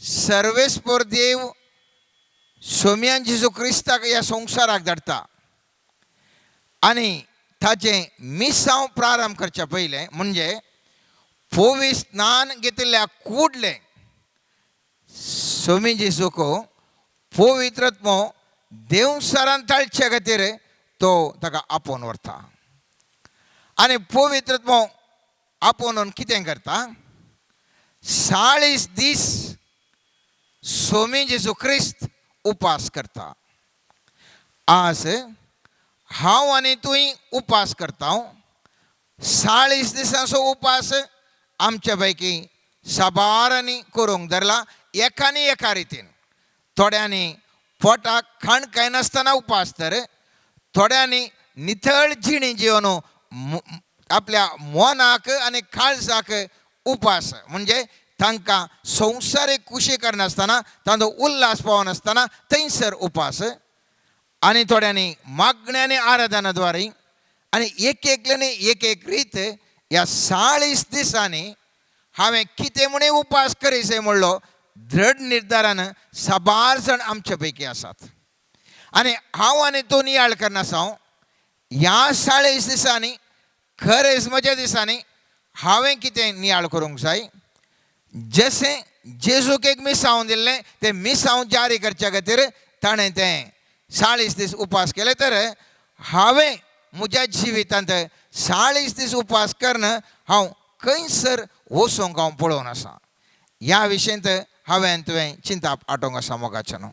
सर्वेस्पर देव सोम्यान जेजू क्रिस्ताक ह्या संवसाराक धाडटा. आनी ताचें मिसांव प्रारंभ करच्या पयलें म्हणजे पोवी स्नान घेतिल्ल्या कुडलें सोमी जेजूक पवित्रत्मो देवसारान ताळचे खातीर तो ताका आपोवन व्हरता. आनी पवित्रत्मो आपोवन कितें करता, 40 दीस सोमी जेजू क्रिस्त उपास करता. आज हांव आनी तूंय उपास करता. 40 दिसांचो उपास आमच्या पैकी साबारांनी करूंक धरला एकानी एका रितीन. थोड्यांनी पोटाक खाण खायनासतना उपास, तर थोड्यांनी नितळ जिणी जिवन आपल्या मनाक आनी काळजाक उपास, म्हणजे तांकां संवसारीक खुशी करनासतना तांचो उल्हास पावनासतना थंयसर उपास. आनी थोड्यांनी मागण्या आनी आराधना द्वारे आनी एक एकल्यानी एक एक रीत ह्या 40 दिसांनी हांवें कितें म्हणे उपास करीसे म्हणलो दृढ निर्धारान साबार जाण आमचे पैकी आसात. आनी हांव आनी तूं नियाळ करनासा ह्या 40 दिसांनी खरेंच म्हज्या दिसांनी हांवें कितें नियाळ करूंक जाय. जशें जेजूक एक मिसांव दिल्लें तें मिसांव जारी करच्या खातीर ताणें तें 40 दीस उपास केले, तर हांवें म्हज्या जिवितांत 40 दीस उपास करून हांव खंयसर वचूंक हांव पळोवन आसा. ह्या विशयांत हांवें तुवें चिंताप आटोवंक आसा. मोगाचें न्हू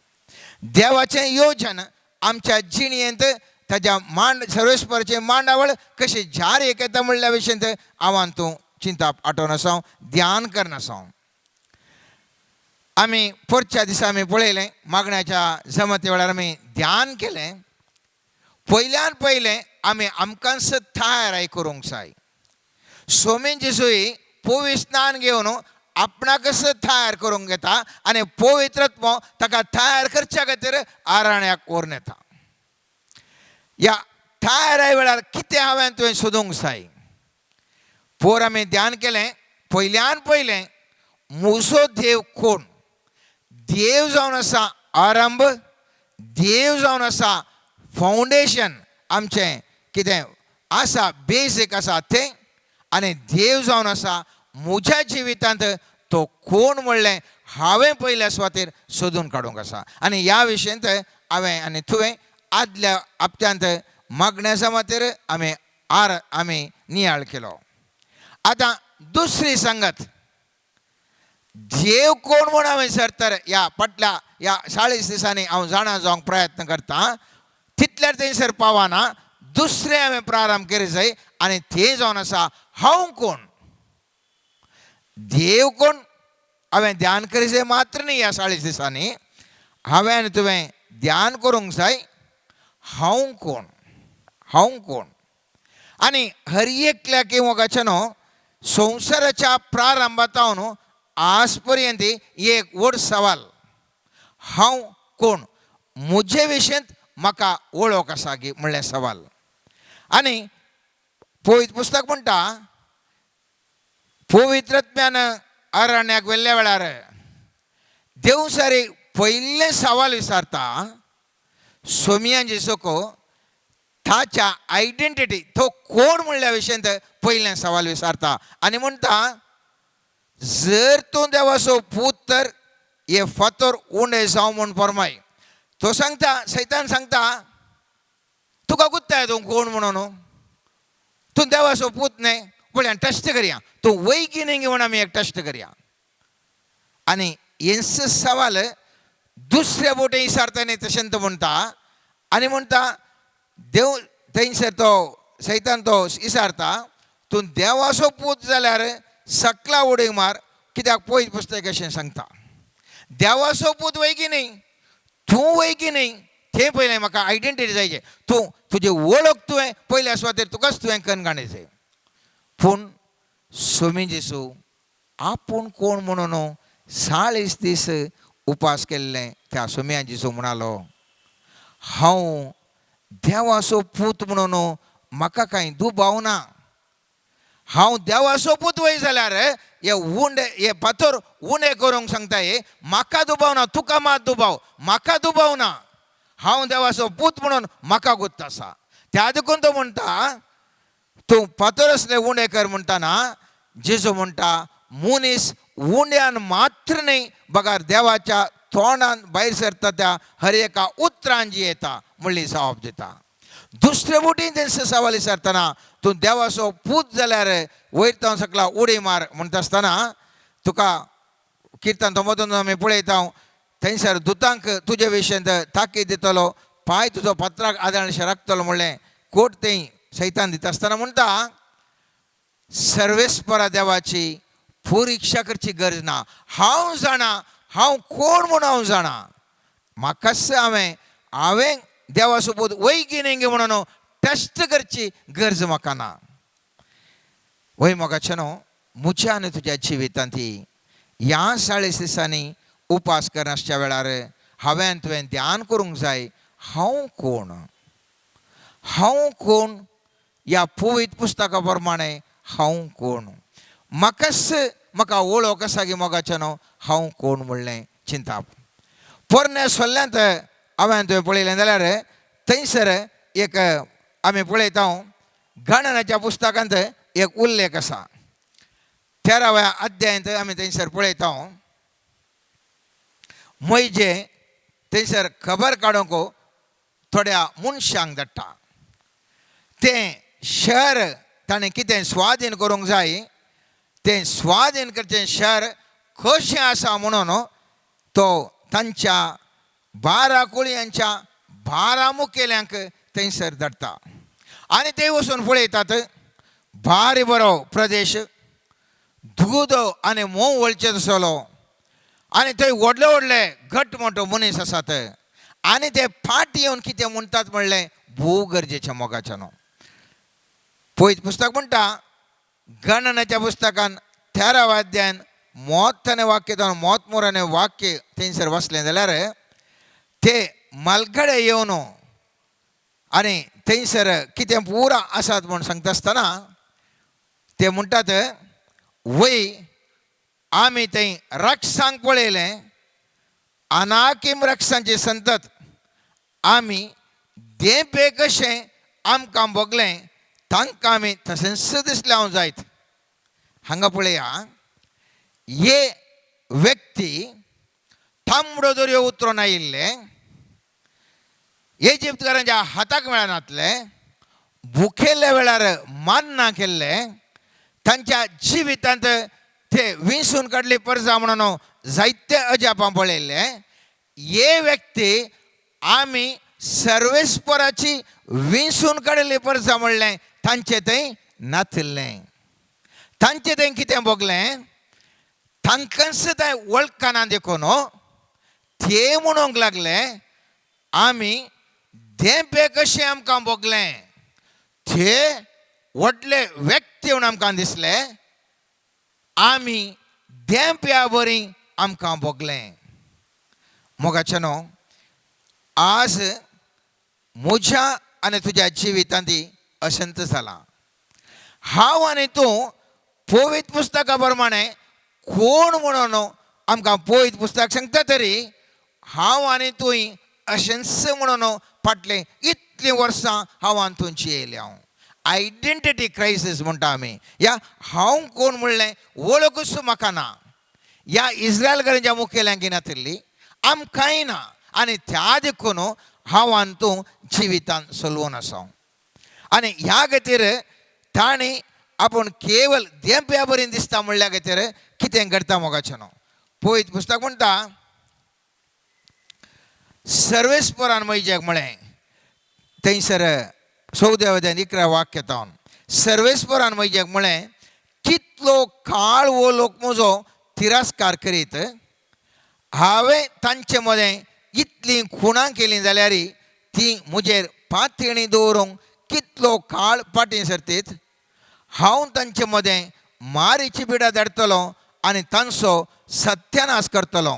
देवाचें योजन आमच्या जिणेंत ताज्या मांड सर्वेस्पराचें मांडावळ कशी जारी येता म्हणल्या विशयांत हांव तूं चिंताप आटोवन आसा, ध्यान करनासा. आमी पोरच्या दिसा आमी पळयलें मागण्याच्या जमती वेळार आमी ध्यान केलें. पयल्यान पयलें आमी आमकांच तयार करूंक जाय. सोमीन जेजूय पवित्र स्नान घेवन आपणाकच तयार करूंक घेता आनी पवित्रत्व ताका तयार करच्या खातीर आरण्याक व्हरून येता. ह्या तयाराय वेळार कितें हांवें तुवें सोदूंक जाय. पोर आमी ध्यान केलें पयल्यान पयलें म्हजो देव कोण, देव जावन आसा आरंभ, देव जावन आसा फावंडेशन आमचें कितें आसा बेजीक आसा तें, आनी देव जावन आसा म्हज्या जिवितांत तो कोण म्हणलें हांवें पयल्या सुवातेर सोदून काडूंक आसा. आनी ह्या विशयांत हांवें आनी तुवें आदल्या हप्त्यांत मागण्या जमातेर आमी आमी नियाळ केलो. आतां दुसरी सांगत देव कोण म्हूण हांवें सर तर ह्या फाटल्या ह्या 40 दिसांनी हांव जाणा जावंक प्रयत्न करता तितल्यार थंयसर पावना. दुसरें हांवें प्रारंभ केले जाय आनी तें जावन आसा हांव कोण, देव कोण. हांवें ध्यान करी जाय मात्र न्ही ह्या 40 दिसांनी हांवें आनी तुवें ध्यान करूंक जाय हांव कोण, हांव कोण. आनी हर एकल्याक मोगाचें न्हू संवसाराच्या प्रारंभांत आज पर्यंत एक व्हड सवाल हांव कोण, म्हजे विशयांत म्हाका वळख आसा की म्हणलें सवाल. आनी पवित्र पुस्तक म्हणटा पवित्रत्म्यान अरण्याक व्हेल्ल्या वेळार देवसारी पयलें सवाल विचारता सोमियान जेसोको ताच्या आयडेंटिटी तो कोण म्हणल्या विशयांत पयलें सवाल विचारता आनी म्हणटा जर तूं देवाचो पूत तर हे फातर उंडे जावं म्हूण फरमाय. तो सांगता सैतान सांगता तुका गुत्ताय तूं कोण म्हणून, तूं देवाचो पूत न्हय, पळया टेस्ट करया, तूं वैगिनीक म्हूण आमी एक टेस्ट करया. आनी हेंच सवाल दुसऱ्या बोटे विचारता न्ही तशें तो म्हणटा आनी म्हणटा देव थंयसर तो सैतान तो विचारता तूं देवाचो पूत जाल्यार सकला उडय मार कित्याक पयत पुस्तक अशें सांगता, देवाचो पूत वय की न्ही, तूं वय की न्ही तें पयलें म्हाका आयडेंटिटी जायचें. तूं तुजी वळख तुवें पयल्या सुवातेर तुकाच तुवें कन्न काडचें. पूण स्वामी जेजू आपूण कोण म्हणून 40 दीस उपास केल्ले त्या स्वामी जेजू म्हणालो, हांव देवाचो पूत म्हणून म्हाका कांय दुबाव ना. हांव देवाचो पूत वय जाल्यार हे उंडे हे फातर उंडे करूंक सांगता, हे म्हाका दुबाव ना, तुका मात दुबाव, म्हाका दुबाव ना. हांव देवाचो पूत म्हणून म्हाका गुत्त आसा. त्या देखून तो म्हणटा तूं फातर असले उंडे कर म्हणटाना जेजू म्हणटा मनीस उंड्यान मात्र न्हय बगर देवाच्या तोंडान भायर सरता त्या हर एका उतरान जी येता म्हणली जबाब दिता. दुसरे वटेन तेंचे सवाल विचारतना तूं देवाचो पूत जाल्यार वयर तावन सकला उडी मार म्हणटा आसतना तुका किर्तन तोमतून आमी पळयता थंयसर दुतांक तुजे विशयंत ताकीद दितलो, पांय तुजो पत्राक आदाळशें राखतलो म्हणलें कोट थंय सैतान दिता आसतना म्हणटा सर्वेस्परा देवाची परिक्षा करची गरज ना. हांव जाणा हांव कोण म्हूण हांव जाणा, म्हाकाच हांवें हांवें देवा सोबत वय की न्ही म्हणून टेस्ट करची गरज म्हाका ना. वय मोगाचें न्हू म्हज्या आनी तुज्या जिवितांत ह्या 40 दिसांनी उपास करनासच्या वेळार हांवें तुवें ध्यान करूंक जाय, हांव कोण, हांव कोण ह्या पवित्र पुस्तका प्रमाणे हांव कोण, म्हाकाच म्हाका वळख आसा की मोगाचें न्हू हांव कोण म्हणलें चिंताप. पोरण्या सल्ल्यांत हांवें तुवें पळयलें जाल्यार थंयसर एक आमी पळयता गणनाच्या पुस्तकांत एक उल्लेख आसा. 13व्या अध्यायांत आमी थंयसर पळयता म्हजे थंयसर खबर काडूंक थोड्या मनशांक धाडटा. तें शहर ताणें कितें स्वाधीन करूंक जाय, तें स्वाधीन करचें शहर कशें आसा म्हणून तो तांच्या 12 कुळयांच्या 12 मुखेल्यांक थंयसर धाडटा. आनी ते वचून पळयतात भारी बरो प्रदेश, दूद आनी म्होंव वळचे तसलो, आनी थंय व्हडले व्हडले घट मोठो मनीस आसात. आनी ते फाट येवन कितें म्हणटात म्हणलें भोव गरजेचें मोगाचें न्हू. पयत पुस्तक म्हणटा गणनाच्या पुस्तकान 13व्या अध्यायान मोत आनी वाक्य मोत मोर आनी वाक्य थंयसर वाचलें जाल्यार ते मालगडे येवन आनी थंयसर कितें पुरा आसात म्हूण सांगता आसतना ते म्हणटात वय आमी थंय रक्षांक पळयलें, अनाकीम रक्षांची संतत आमी देंपे कशें आमकां भोगलें तांकां आमी तशेंच दिसलें हांव जायत. हांगा पळया हे व्यक्ती तांबडो दर्यो उतरून आयिल्ले, इजिप्तकारांच्या हाताक मेळनातले, भुकेल्ल्या वेळार मान्ना केल्ले, तांच्या जिवितांत ते विंचून काडली परजा म्हणून जायते अजापां पळयल्ले. हे व्यक्ती आमी सर्वेस्पराची विंचून काडली परजा म्हणलें तांचे थंय नातिल्लें. तांचे थंय कितें भोगलें तांकांच थंय वळखना देखून ते म्हणूंक लागले आमी धेंपे कशें आमकां भोगलें, ते व्हडले व्यक्ती म्हणून आमकां दिसले, आमी धेंप्या बरी आमकां भोगलें. मोगाचें न्हू आज म्हज्या आनी तुज्या जिवितांत अशंत जालां. हांव आनी तूं पवित्र पुस्तका प्रमाणे कोण म्हणून आमकां पवित्र पुस्तक सांगता तरी हांव आनी तूं अशेंच म्हणून फाटलें इतलीं वर्सां हांव आनी तुमची येयलें. हांव आयडेंटिटी क्रायसीस म्हणटा आमी, ह्या हांव कोण म्हणलें वळखूच म्हाका ना. ह्या इस्रायलकारांच्या मुखेल्यांक नातिल्ली आमकांय ना, आनी त्या देखून हांव आनी तूं जिवितान चलोवन आसा. आनी ह्या खातीर तांणी आपूण केवल धेंप्या बरी दिसता म्हणल्या खातीर कितें घडटा मोगाचें न्हू. पवित्र पुस्तक म्हणटा सर्वेस्परान म्हज्याक म्हळें थंयसर 14 अध्याय 11 वाक्य तावन सर्वेस्परान म्हज्याक म्हळें कितलो काळ हो लोक म्हजो तिरस्कार करीत. हांवें तांचे मदें इतलीं खुणां केलीं जाल्यार ती म्हजेर पातयेणी दवरूंक कितलो काळ फाटीं सरतीत. हांव तांचे मदें मारीची बिडां धाडटलो आनी तांचो सत्यानाश करतलो.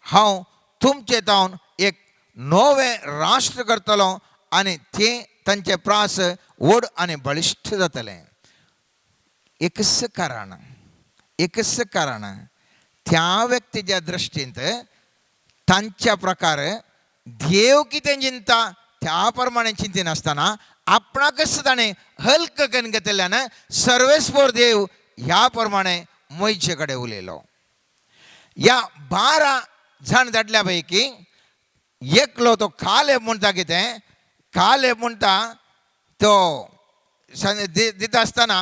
हांव तुमचे तावन एक नवें राष्ट्र करतलो आनी तें तांचे प्रास व्हड आनी बळिश्ट जातलें. एकच कारण, एकच कारण, त्या व्यक्तीच्या दृश्टींत तांच्या प्रकार देव कितें चिंता त्या प्रमाणे चिंतिनासतना आपणाकच ताणें हल्क करून घेतल्यान सर्वेस्पर देव ह्या प्रमाणे मोयचे कडेन उलयलो. ह्या 12 जाण धाडल्या पैकी एकलो तो कालेब म्हणटा कितें, कालेब म्हणटा तो दिता आसतना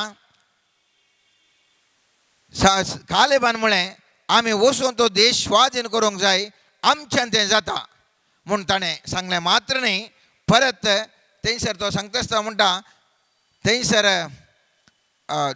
कालेबान म्हळें आमी वचून तो देश स्वाधीन करूंक जाय, आमच्यान तें जाता म्हूण ताणें सांगलें. मात्र न्ही, परत थंयसर तो सांगता आसतना म्हणटा थंयसर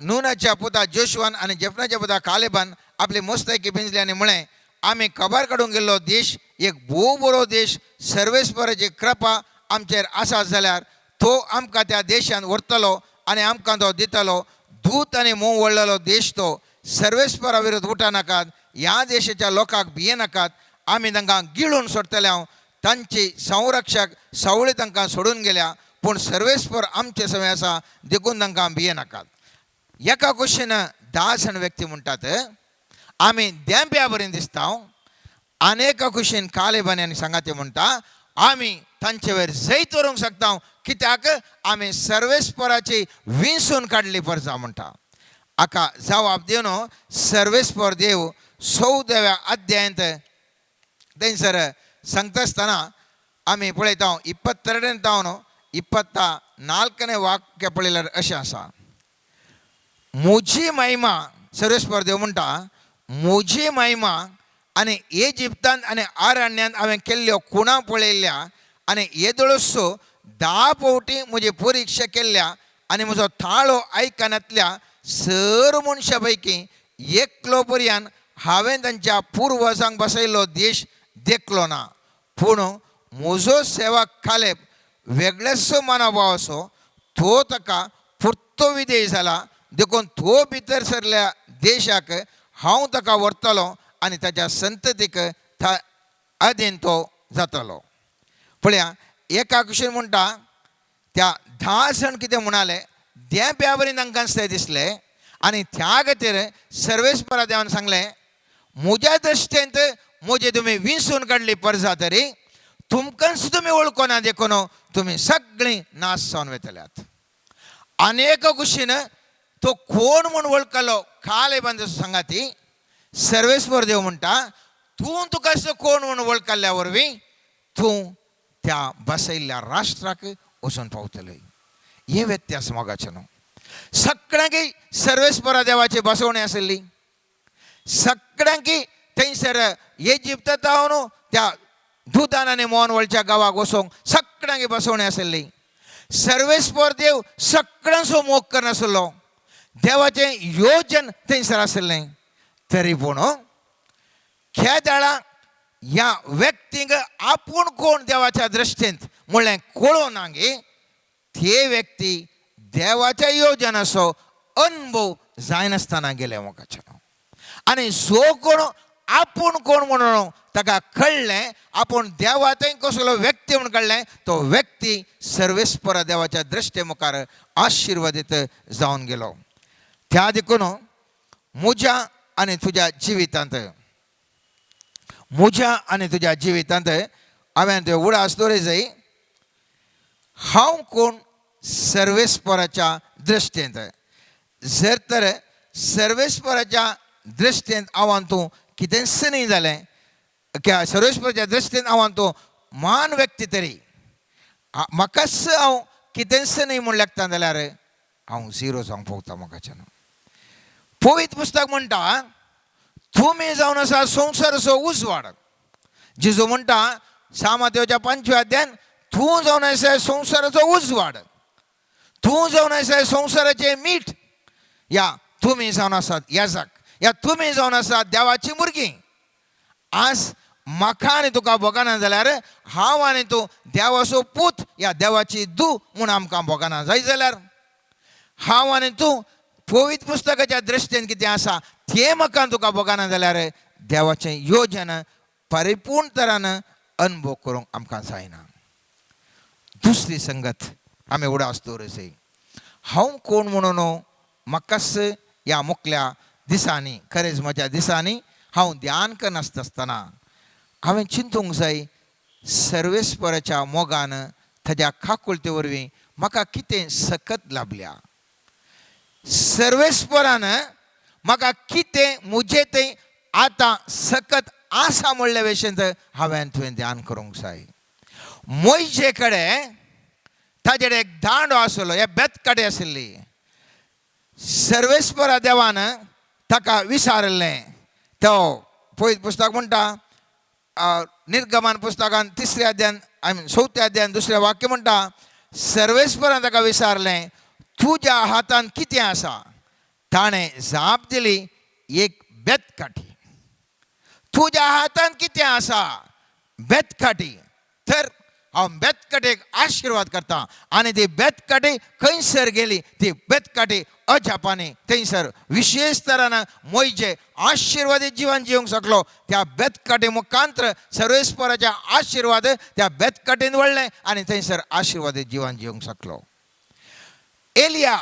नुनाच्या पुता जोशवान आनी जेफनाच्या पुता कालेबान आपली मुस्तायकी पिंजली आनी म्हळें आमी खबर काडूंक गेल्लो देश एक भोव बरो देश, सर्वेस्पराची कृपा आमचेर आसा जाल्यार तो आमकां त्या देशांत व्हरतलो आनी आमकां तो दितलो. दूत आनी मोव वळ्ळलो देश तो, सर्वेस्परा विरुद्ध उठा नाकात, ह्या देशाच्या लोकांक भिये नाकात, आमी तांकां गिळून सोडटले. हांव तांची संरक्षक सावळी तांकां सोडून गेल्या, पूण सर्वेस्पर आमचे सवय आसा देखून तांकां भिये नाकात. एका कुशीन 10 जाण व्यक्ती म्हणटात आमी देंप्या बरें दिसता, आनी एका कुशीन कालेबानी आनी सांगाती म्हणटा आमी तांचे वयर जैत व्हरूंक शकता, कित्याक आमी सर्वेस्पराची विंचून काडली परजा म्हणटा. हाका जवाब दिवन सर्वेस्पर देव 14व्या अध्यायांत थंयसर सांगता आसतना आमी पळयता 22 तावन 24 वाक्य पळयल्यार अशें आसा, म्हजी महिमा, सर्वेस्पर देव म्हणटा म्हजी महिमा आनी इजिप्तांत आनी अरण्यांत हांवें केल्ल्यो खुणां पळयल्ल्या आनी येदोळसो 10 फावटी म्हजी परिक्षा केल्ल्या आनी म्हजो ताळो आयकनातल्या सर मनशां पैकी एकलो पर्यान हांवें तांच्या पुर्वजांक बसयल्लो देश देखलो ना. पूण म्हजो सेवक कालेब वेगळेचो मनोभाव असो तो ताका पुर्तो विधेय जाला, देखून तो भितर सरल्या देशाक हांव ताका व्हरतलो आनी ताच्या संततीक अधीन तो जातलो. पळया एका कुशीन म्हणटा त्या 10 जाण कितें म्हणाले देंप्या बरी तांकां ते दिसले आनी त्या खातीर सर्वेस्परा देवान सांगलें म्हज्या दृश्टेंत म्हजे तुमी विंचून काडली परजा तरी तुमकांच तुमी वळखना देखून तुमी सगळीं नाश जावन वतल्यात. आनी एका कुशीन तो कोण म्हूण वळखलो कालेबान सांगा ती सर्वेस्पर देव म्हणटा तूं तुका कोण म्हूण वळखल्ल्या वरवीं तूं त्या बसयल्ल्या राष्ट्राक वचून पावतले. हे व्यत्यास मोगाचें न्हू. सगळ्यांकी सर्वेस्परा देवाची बसवणी आशिल्ली, सगळ्यांकी थंयसर इजिप्तांत त्या दुदान आनी मोहन वळच्या गांवाक वचूंक सगळ्यांकी बसवणी आशिल्ली. सर्वेस्पर देव सगळ्यांचो मोग करनासलो, देवाचें योजन थंयसर आशिल्लें. तरी पूण खेदाळा ह्या व्यक्तींक आपूण कोण देवाच्या दृश्टींत म्हणलें कळोवंक ना गे, ते व्यक्ती देवाच्या योजनाचो अनुभव जायनासतना गेले मोगाचें. आनी जो कोण आपूण कोण म्हणून ताका कळ्ळें आपूण देवा थंय कसलो व्यक्ती म्हूण कळ्ळें, तो व्यक्ती सर्वेस्परा देवाच्या दृश्टी मुखार आशिर्वादीत जावन गेलो. त्या देखून म्हज्या आनी तुज्या जिवितांत, म्हज्या आनी तुज्या जिवितांत हांवें त्यो उडास दवरी जाय हांव कोण सर्वेस्पराच्या दृश्टींत. जर तर सर्वेस्पराच्या दृश्टींत हांव तूं कितेंच न्ही जालें, सर्वेस्पराच्या दृश्टीन हांव तूं म्हान व्यक्ती तरी म्हाकाच हांव कितेंच न्ही म्हूण लागता जाल्यार हांव झिरो जावंक पावता म्हाकाच्यान. पवित्र पुस्तक म्हणटा तुमी जावन आसा संवसाराचो उजवाड. जेजू म्हणटा सामादेवाच्या 5व्या अध्यायान तूं जावन आसा संवसाराचो उजवाड, तूं जावन आसा संवसाराचें मीठ, या तुमी जावन आसात याजक. या तुमी जावन आसा देवाची भुरगीं. आज म्हाका आनी तुका भोगना जाल्यार हांव आनी तूं देवाचो पूत या देवाची धूव म्हूण आमकां भोगना जाय जाल्यार हांव आनी तूं पवित्र पुस्तकाच्या दृश्टीन कितें आसा तें म्हाका तुका भोगना जाल्यार देवाचें योजन परिपूर्ण तरान अनुभव करूंक आमकां जायना. दुसरी संगत आमी उडास दवरूं. हांव कोण म्हणून म्हाकाच ह्या मुखल्या दिसांनी खरेंच म्हज्या दिसांनी हांव ध्यान करनासता आसतना हांवें चिंतूंक जाय सर्वेस्पराच्या मोगान ताज्या काकुळते वरवीं म्हाका कितें सकत लाभल्या. सर्वेस्परान म्हाका कितें म्हजे थंय आतां सकत आसा म्हणल्या भशेन हांवें तुवें ध्यान करूंक जाय. मोयजे कडेन ताजे कडेन एक दांडो आसलो, हे बेतकाडे आशिल्ली. सर्वेस्परा देवान ताका विचारिल्लें. तो पयत पुस्तक म्हणटा निर्गमन पुस्तकान तिसऱ्या अध्यान I mean चवथ्या अध्यान दुसरें वाक्य म्हणटा सर्वेस्परान ताका विचारलें तुज्या हातान कितें आसा. ताणें जाप दिली एक बेतकाठी. तुज्या हातान कितें आसा? बेतकाठी. तर हांव बेतकाठेक आशिर्वाद करता. आनी ती बेतकाठी खंयसर गेली? ती बेतकाठी अजापांनी थंयसर विशेश तरान मोयजे आशिर्वादीत जिवन जिवंक शकलो. त्या बेतकाठी मुखांत्र सर्वेस्पराचे आशिर्वाद त्या बेतकाठीन वळ्ळें आनी थंयसर आशिर्वादीत जिवन जिवंक शकलो. एलिया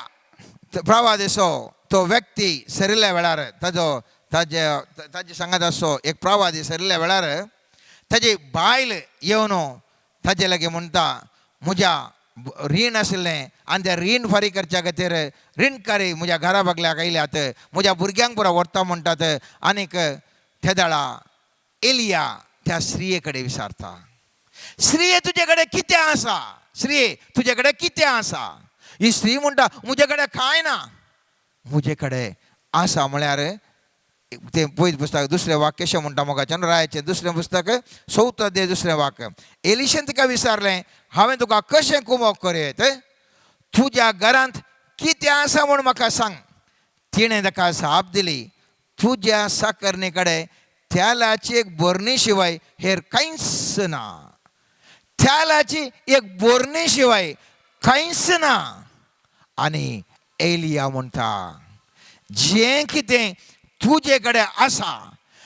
प्रवादेसो तो व्यक्ती सरिल्ल्या वेळार ताजो ताजे ताजे सांगात आसो एक प्रवादी सरिल्ल्या वेळार ताजी बायल येवन ताजे लागीं म्हणटा म्हज्या रीण आशिल्लें आनी तें रीण फारीक करच्या खातीर रिणकारी म्हज्या घरा बगल्याक आयल्यात, म्हज्या भुरग्यांक पुरो व्हरता म्हणटात. आनीक तेदळा एलिया त्या स्त्रिये कडेन विचारता, स्त्रिये तुजे कडेन कितें आसा? स्त्रिये तुजे कडेन कितें आसा? ही स्त्री म्हणटा म्हजे कडेन कांय ना. म्हजे कडेन आसा म्हळ्यार तें पयत पुस्तक दुसरें वाक्य अशें म्हणटा मोगाच्यान रायाचें दुसरें पुस्तक चवथो अध्याय दुसरें वाक्य. एलिशेन तिका विचारलें हांवें तुका कशें कुमोक करयत? तुज्या घरांत कितें आसा म्हूण म्हाका सांग. तिणें ताका जाप दिली तुज्या साकरणे कडेन तेलाची एक बोरणी शिवाय हेर कांयच ना. तेलाची एक बोरणी शिवाय कांयच ना. आनी एलिया म्हणटा जें कितें तुजे कडेन आसा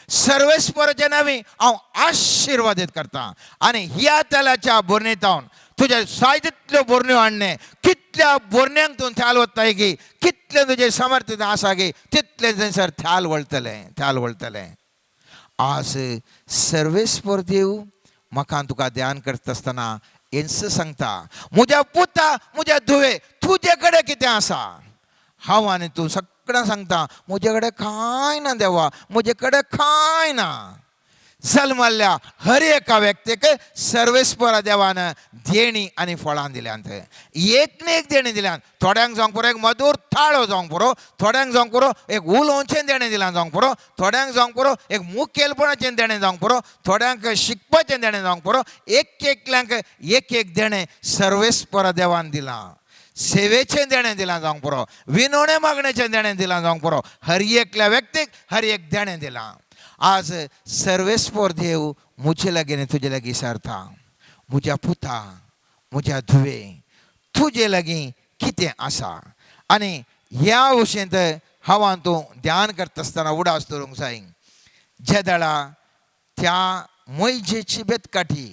सर्वेस्पराच्या नांवी हांव आशिर्वादीत करता. आनी ह्या तेलाच्या बोरणेतावन तुज्या जाय तितल्यो बोरण्यो हाडणे, कितल्या बोरण्यांक तूं थ्याल वताय गी, कितलें तुजें सामर्थ्य आसा गी, तितलें थंयसर थ्याल वळटलें, थ्याल वळटलें. आज सर्वेस्पर देव म्हाका तुका ध्यान करता आसतना हेंच सांगता म्हज्या पुता म्हज्या धुवे तुजे कडेन कितें आसा? हांव आनी तूं सगळ्यां सांगता म्हजे कडेन कांय ना देवा, म्हजे कडेन कांय ना. जल्मल्ल्या हर एका व्यक्तीक सर्वेस्परा देवान देणी आनी फळां दिल्यांत. एक न्ही एक देणी दिल्यात. थोड्यांक जावंक पुरो एक मधूर ताळो जावंक पुरो, थोड्यांक जावंक पुरो एक उलोवचें देणें दिलां जावंक पुरो, थोड्यांक जावंक पुरो एक मुखेलपणाचें देणें जावंक पुरो, थोड्यांक शिकपाचें देणें जावंक पुरो. एक एकल्यांक एक एक देणें सर्वेस्परा देवान दिलां. सेवेचें देणें दिलां जावंक पुरो, विनवणें मागणेचें देणें दिलां जावंक पुरो. हर एकल्या व्यक्तीक हर एक देणें दिलां. आज सर्वेस्पर देव म्हजे लागीं आनी तुजे लागीं विचारता म्हज्या पुता म्हज्या धुवे तुजे लागीं कितें आसा? आनी ह्या वशेंत हांव तूं ध्यान करता आसतना उडास दवरूंक जाय. जेदळा त्या मोयजेची बेतकाठी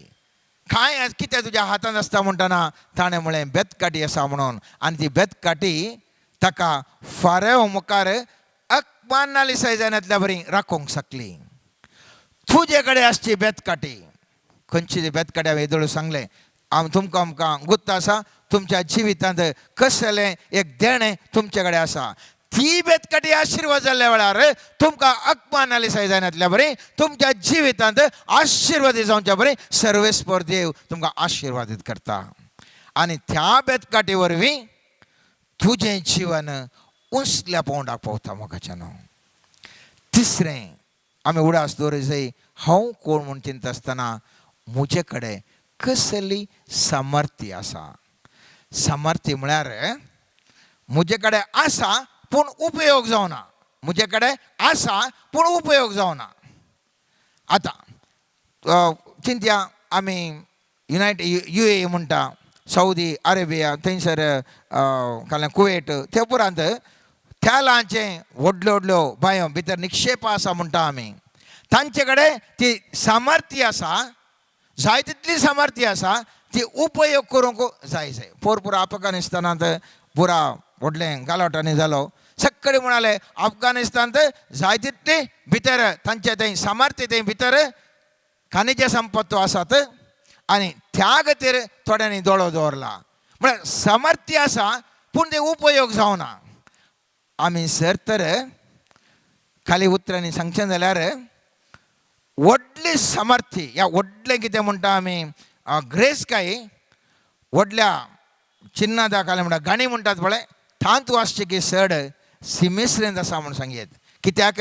कांय कितें तुज्या हातांत आसता म्हणटना ताणें म्हळें बेतकाठी आसा म्हणून. आनी ती बेतकाठी ताका फारेव मुखार अकमान नाली जायनातल्या बरी राखूंक शकली. तुजे कडेन आसची बेतकाठी खंयची ती बेतकाठी हांवें येदोळ सांगलें. हांव तुमकां आमकां गुत्त आसा तुमच्या जिवितांत कसलें एक देणें तुमचे कडेन आसा. ती बेतकाठी आशिर्वाद जाल्ल्या वेळार तुमकां अकमान नाली जायनातल्या बरी तुमच्या जिवितांत आशिर्वादी जावच्या बरी सर्वेस्पर देव तुमकां आशिर्वादीत करता. आनी त्या बेतकाठी वरवीं तुजें जिवन उंचल्या पावंडाक पावता मोगाच्यान. तिसरें आमी उडास दवरूंक जाय हांव कोण म्हूण चिंतता आसतना म्हजे कडेन कसली सामर्थ्य आसा. सामर्थ्य म्हळ्यार म्हजे कडेन आसा पूण उपयोग जावना. म्हजे कडेन आसा पूण उपयोग जावना. आतां चिंतया आमी युनायटेड UAE म्हणटा, सौदी अरेबिया, थंयसर काल्यां कुवेट, ते उपरांत तेलांचे व्हडल्यो व्हडल्यो बांयो भितर निक्षेप आसा म्हणटा आमी. तांचे कडेन ती सामर्थ्य आसा, जाय तितली सामर्थ्य आसा, ती उपयोग करूंक जाय जाय. पोर पुरा अफगाणिस्तानांत पुरा व्हडलें गालोटांनी जालो, सगळे म्हणाले अफगाणिस्तानांत जाय तितली भितर तांचे थंय सामर्थ्य थंय भितर खनिज संपत्तो आसात आनी त्या खातीर थोड्यांनी दोळो दवरला. म्हळ्यार सामर्थ्य आसा पूण ते उपयोग जावना. आमी सर तर खाली उतरांनी सांगचें जाल्यार व्हडली सामर्थ्य ह्या व्हडलें कितें म्हणटा आमी ग्रेस काय व्हडल्या चिन्नां दाखयलें म्हणटा गाणी म्हणटात पळय तांतू आसचें की चड सिमेसरेंत आसा म्हूण सांगयेत. कित्याक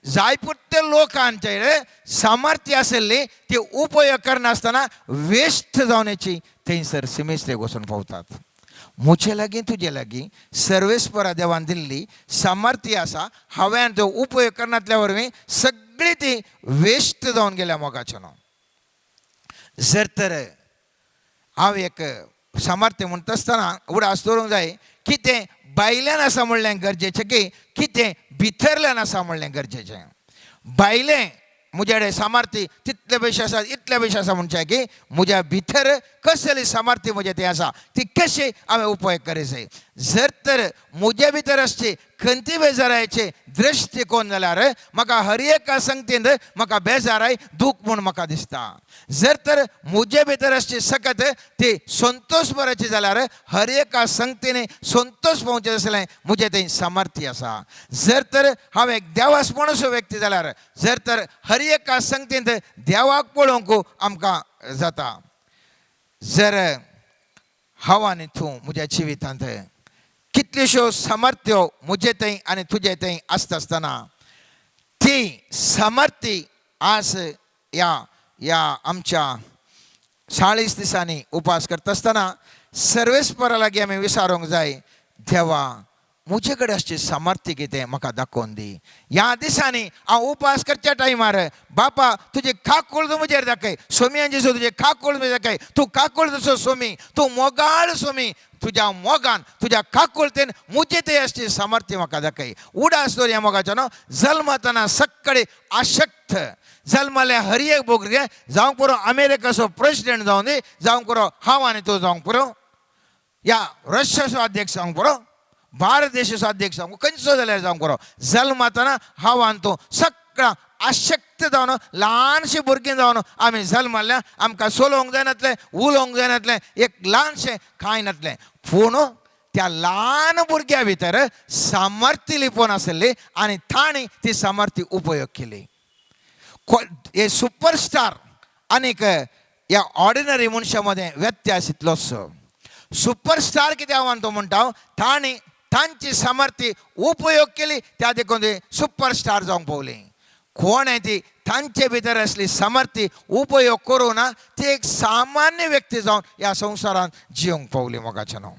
जाय पुरते लोकांचे सामर्थ्य आशिल्ली ती उपयोग करनासतना वेस्ट जावण्याची थंयसर सिमेसरेक वचून पावतात. म्हजे लागीं तुजे लागीं सर्वेस्परा देवान दिल्ली सामर्थ्य आसा, हांवें तो उपयोग करनातल्या वरवीं सगळी ती वेस्ट जावन गेल्या मोगाचें न्हू. जर तर हांव एक सामर्थ्य म्हणटा आसतना उडास दवरूंक जाय कितें भायल्यान आसा म्हणलें गरजेचें की कितें भितरल्यान आसा म्हणलें गरजेचें. भायलें म्हजे कडेन सामर्थ्य तितले पयशे आसा इतले पयशे आसा म्हणचें की म्हज्या भितर कसली सामर्थ्य म्हजें तें आसा ती कशी हांवें उपयोग करीत जाय. जर तर म्हज्या भितर आसची खंती बेजारायचे दृश्टिकोन जाल्यार म्हाका हर एका संगतीन म्हाका बेजाराय दूख म्हूण म्हाका दिसता. जर तर म्हजे भितर आसची सकत ती संतोश बराची जाल्यार हर एका संगतीन संतोश पावचें आसलें म्हजें थंय सामर्थ्य आसा. जर तर हांव एक देवास म्हणसो व्यक्ती जाल्यार जर तर हर एका संगतींत देवाक पळोवंक आमकां जाता. जर हांव आनी तूं म्हज्या जिवितांत कितल्योश्यो सामर्थ्यो म्हजे थंय आनी तुजे थंय आसता आसतना ती सामर्थ्य आज ह्या ह्या आमच्या 40 दिसांनी उपास करता आसतना सर्वेस्परा लागीं आमी विचारूंक जाय, देवा म्हजे कडेन आसची सामर्थ्य कितें म्हाका दाखोवन दी. ह्या दिसांनी हांव उपास करच्या टायमार बापा तुजी काकूळ तूं म्हजेर दाखय, सोमयान जेजू तुजे काकूळ म्हजेर दाखय, तूं काकूळ जसो सोमी, तूं मोगाळ सोमी, तुज्या मोगान तुज्या काकुळतेन म्हजे ते आसची सामर्थ्य म्हाका दाखय. उडास दवर ह्या मोगाचो न्हू. जल्मतना सगळे आशक्त जल्मले हर एक भुरगें जावंक पुरो अमेरिकाचो प्रेसिडेंट जावं दी, जावंक पुरो हांव आनी तूं जावंक पुरो, या रशियाचो अध्यक्ष जावंक पुरो, भारत देशाचो अध्यक्ष जावंक, खंयचो जाल्यार जावंक पुरो, जल्मतना हांव आनी तूं सगळां आशक्त जावन ल्हानशीं भुरगीं जावन आमी जल्मल्या. आमकां चलोवंक जायनातलें, उलोवंक जायनातलें, एक ल्हानशें कांय नातलें, पूण त्या ल्हान भुरग्या भितर सामर्थ्य लिपोवन आसली आनी तांणी ती सामर्थ्य उपयोग केली. हे सुपरस्टार आनीक ह्या ऑर्डिनरी मनशां मदें व्यत्यास इतलोच. सुपरस्टार कितें हांव तो म्हणटा, तांणी तांची सामर्थ्य उपयोग केली, त्या देखून ते सुपरस्टार जावंक पावली. कोण आहे ती तांचे भितर आसली सामर्थ्य उपयोग करूं ना ती एक सामान्य व्यक्ती जावन ह्या संवसारांत जिवंक पावली मोगाचें न्हू.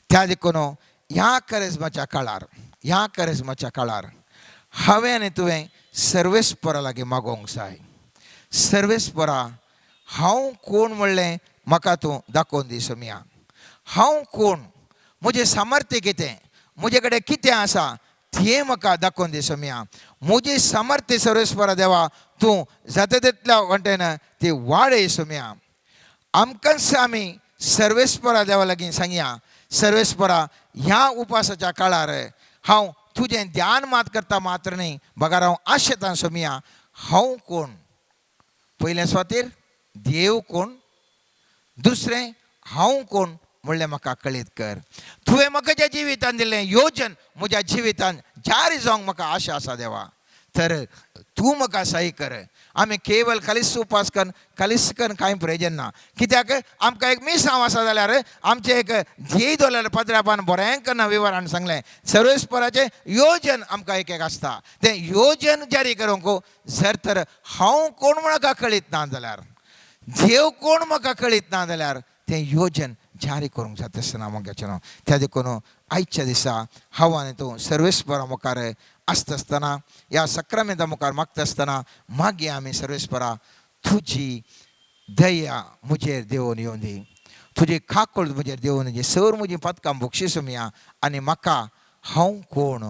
त्या देखून ह्या करिज्माच्या काळार, ह्या करिज्माच्या काळार हांवें आनी तुवें सर्वेस्परा लागीं मागोवंक जाय. सर्वेस्परा हांव कोण म्हणलें म्हाका तूं दाखोवन दी सोमया. हांव कोण, म्हजें सामर्थ्य कितें, म्हजे कडेन कितें आसा तें म्हाका दाखोवन दी सोमया. म्हजी सामर्थ्य सर्वेस्परा देवा तूं जाता तितल्या वाटेन ती वाडय सोमया. आमकांच आमी सर्वेस्परा देवा लागीं सांगया, सर्वेस्परा ह्या उपासाच्या काळार हांव तुजें ध्यान मात करता मात्र न्ही, बगर हांव आशेतां सोमया हांव कोण. पयलें स्वातीर देव कोण, दुसरें हांव कोण म्हणलें म्हाका कळीत कर. तुवें म्हाका ज्या जिवितान दिल्लें योजन म्हज्या जिवितान जारी जावंक म्हाका आशा आसा देवा, तर तूं म्हाका सही कर. आमी केवल खालीच उपास करून खालीच करून कांय प्रयोजन ना. कित्याक आमकां एक मिसांव आसा जाल्यार आमचें एक ध्येय दवरलें पद्रापान बरें करून विवरण सांगलें, सर्वेस्पराचें योजन आमकां एक एक आसता, तें योजन जारी करूंक जर तर हांव कोण म्हाका कळीत ना जाल्यार, देव कोण म्हाका कळीत ना जाल्यार तें योजन जारी करूंक जाता आसतना मोगाचें न्हू. त्या देखून आयच्या दिसा हांव आनी तूं सर्वेस्परा मुखार आसता आसतना ह्या सक्रामेंता मुखार मागता आसतना मागीर आमी सर्वेस्परा तुजी दया म्हजेर देवून येवन दी, तुजी काकूळ म्हजेर देवून दी, सर म्हजी पदकां बक्षीस मिया आनी म्हाका हांव कोण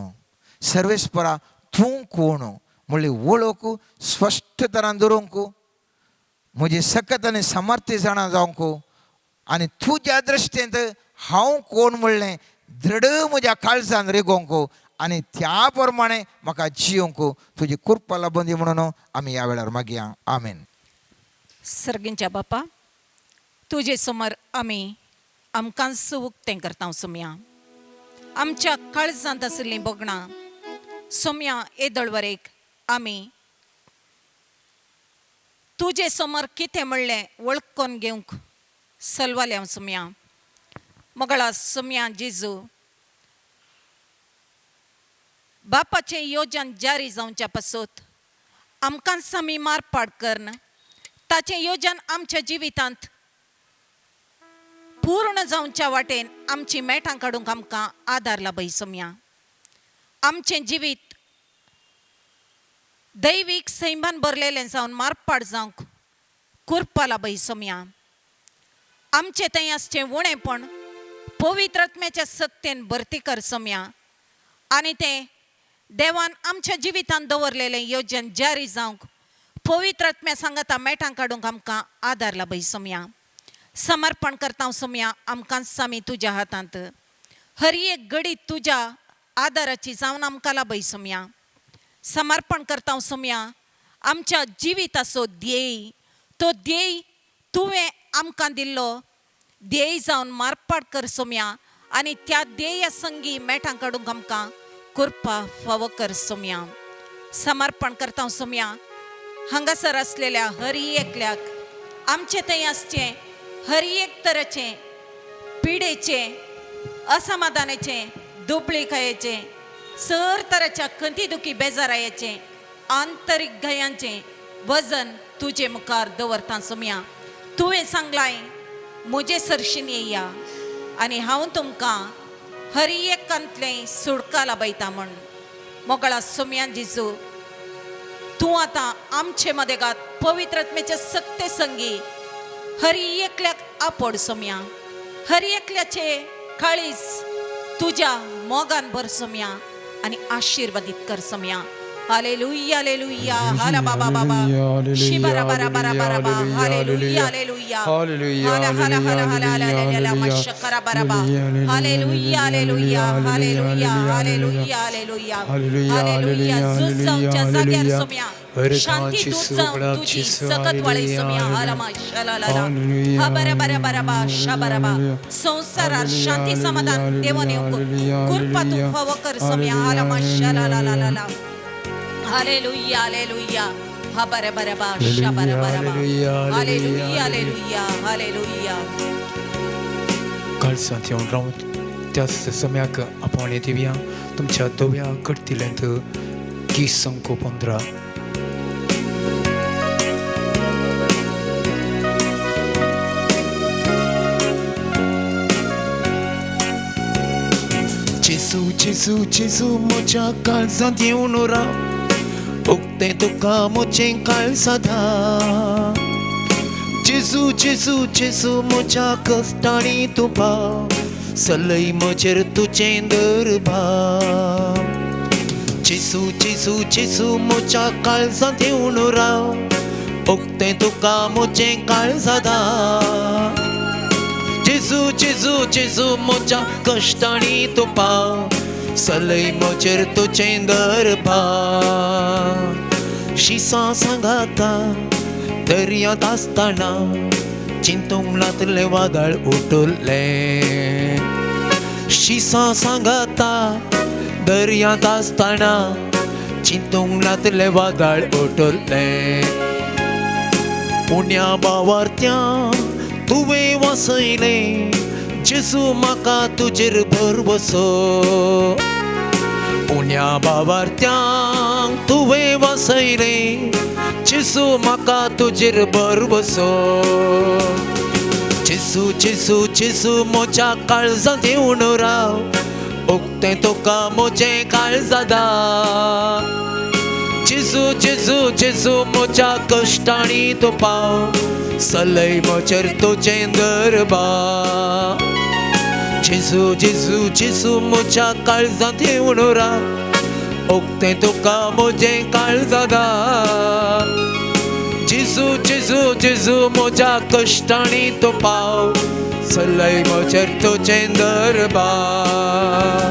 सर्वेस्परा तूं कोण म्हणली वळख स्पश्ट तरान दवरूंक, म्हजी सकत आनी समर्थ्य जाणा जावंक आनी तुज्या दृश्टींत हांव कोण म्हणलें दृढ म्हज्या काळजान रिगोवंक आनी त्या प्रमाणे म्हाका जियोंक तुजी कृपा लाबून दी म्हणून आमी ह्या वेळार मागया. आमेन. सर्गींच्या बापा, तुजे समोर आमी आमकांच उक्तें करता सोम्या. आमच्या काळजांत आशिल्लीं भोगणां सोम्या येदोळवरेक आमी तुजे समोर कितें म्हणलें वळखून घेवंक सलवाल्या सोम्या. मोगळा सोम्या जेजू, बापाचें योजन जारी जावच्या पासत आमकांच आमी मारपाट करन ताचें योजन आमच्या जिवितांत पूर्ण जावच्या वाटेन आमची मेटां काडूंक आमकां आदार लाभय सोम्या. आमचें जिवीत दैवीक सैमान भरलेलें जावन मारपाट जावंक कुरपा लाभय सोम्या. आमचें थंय आसचें उणेपण पवित्र आत्म्याच्या सक्तेन भरती कर सोम्या आनी तें देवान आमच्या जिवितांत दवरलेलें योजन जारी जावंक पवित्र आत्म्या सांगाता मेटां काडूंक आमकां आदार लाभय सोम्या. समर्पण करता सोम्या आमकांच आमी तुज्या हातांत. हर एक घडी तुज्या आदाराची जावन आमकां लाभय सोम्या. समर्पण करता सोम्या आमच्या जिविताचो ध्येय, तो ध्येय तुवें आमकां दिल्लो ध्येय जावन मारपाट कर सोम्या आनी त्या ध्येया संगी मेटां काडूंक आमकां कृपा फावो कर सोम्या. समर्पण करता सोम्या हांगासर आसलेल्या हर एकल्याक आमचे थंय आसचें हर एक तरेचें पिडेचें, असमाधानाचें, दुबळीकायेचें, सर तराच्या खंती दुखी बेजारायेचें, आंतरीक घायांचें वजन तुजे मुखार दवरता सोम्या. तुवें सांगलाय म्हजे सरशीन येया आनी हांव तुमकां हर एकांतलें सुडका लाभयता म्हण. मोगळा सोम्या जेजू, तूं आतां आमचे मदेगात पवित्र आत्म्याच्या सक्ते संगी हर एकल्याक आपोड सोम्या. हर एकल्याचे काळीज तुज्या मोगान भर सोम्या आनी आशिर्वादीत कर सोम्या. हालेलुया हालेलुया हाला बाबा बाबा शिबरा बारा बारा बारा बा. हालेलुया हालेलुया हाला हाला हाला हाला हाला हाला मशकरा बारा बा. Hallelujah hallelujah hallelujah hallelujah hallelujah hallelujah. झूज जावच्या जाग्यार सोम्या शांती दूत जावन तुजी सकत वाळय सोम्या. हाला मा शला ला ला हा बरा बरा बरा बा शबरा बा. संवसारार शांती समाधान देवन येवंक कृपा तूं फावो कर सोम्या. हाला मा शला ला ला ला ला. हालेलुया हालेलुया हा बरा बरा बा शबरा बरा बा. Hallelujah hallelujah hallelujah. काळजांत येवन रावन त्याच सम्याक आपोवणें दिवया तुमच्या धव्या कडतिल्यांत गीत संको 15. जेजू जेजू जेजू म्हज्या काळजांत येवन राव, उक्तें तुका म्हजें काळज सदां. जेजू जेजू जेजू म्हज्या कश्टांनी तूं पाव, सलय म्हजेर तुजें दरबार. जेजू जेजू जेजू म्हज्या काळजांत येवन राव, उक्तें तुका म्हजें काळज सदां. जेजू जेजू जेजू म्हज्या कश्टांनी तूं पाव, सलय म्हजेर तुजें दरबार. शिसां सांगाता दर्यांत आसतना चिंतूंक नातलें वादळ उठलें. शिसां सांगाता दर्यांत आसतना चिंतूंक नातलें वादळ उठलें. उण्या बावारत्या तुवें वासयलें जेजू म्हाका तुजेर भरवसो. उण्या बावारत्यांक तुवें वासयलें जेजू म्हाका तुजेर भरवसो. जेजू जेजू जेजू म्हज्या काळजांत येवन राव, उक्तें तुका म्हजें काळजादार. जेजू जेजू जेजू म्हज्या कश्टांनी तूं पाव, सलय म्हजेर तुजें दरबार. जेजू जेजू जेजू म्हज्या काळजांत येवन राव, उक्तें तुका म्हजें काळजादार. जेजू जेजू जेजू म्हज्या कश्टांनी तूं पाव, सलय म्हजेर तुजें दरबार.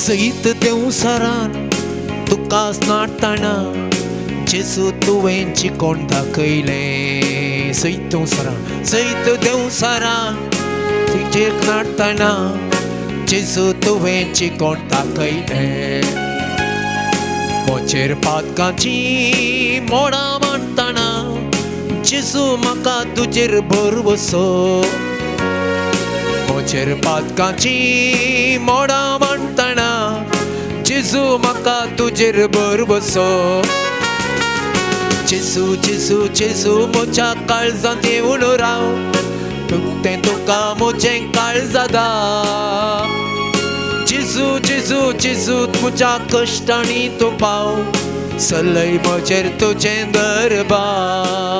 सैत देंवसारान तुका नाडटना जेजू तुवें चिकोण दाखयलें. सैत देंवसारान, सैत देंवसारान तुजेर नाडटना जेजू तुवें चिकोण दाखयलें. म्हजेर पातकाची मोडां मांडटना जेजू म्हाका तुजेर भरवसो. म्हजेर पातकाची मोडां मांडटना जेजू म्हाका तुजेर भरवसो. जेजू जेजू जेजू म्हज्या काळजांत येवन राव, उक्तें तुका म्हजें काळजादार. जेजू जेजू जेजू म्हज्या कश्टांनी तूं पाव, सलय म्हजेर तुजें दरबार.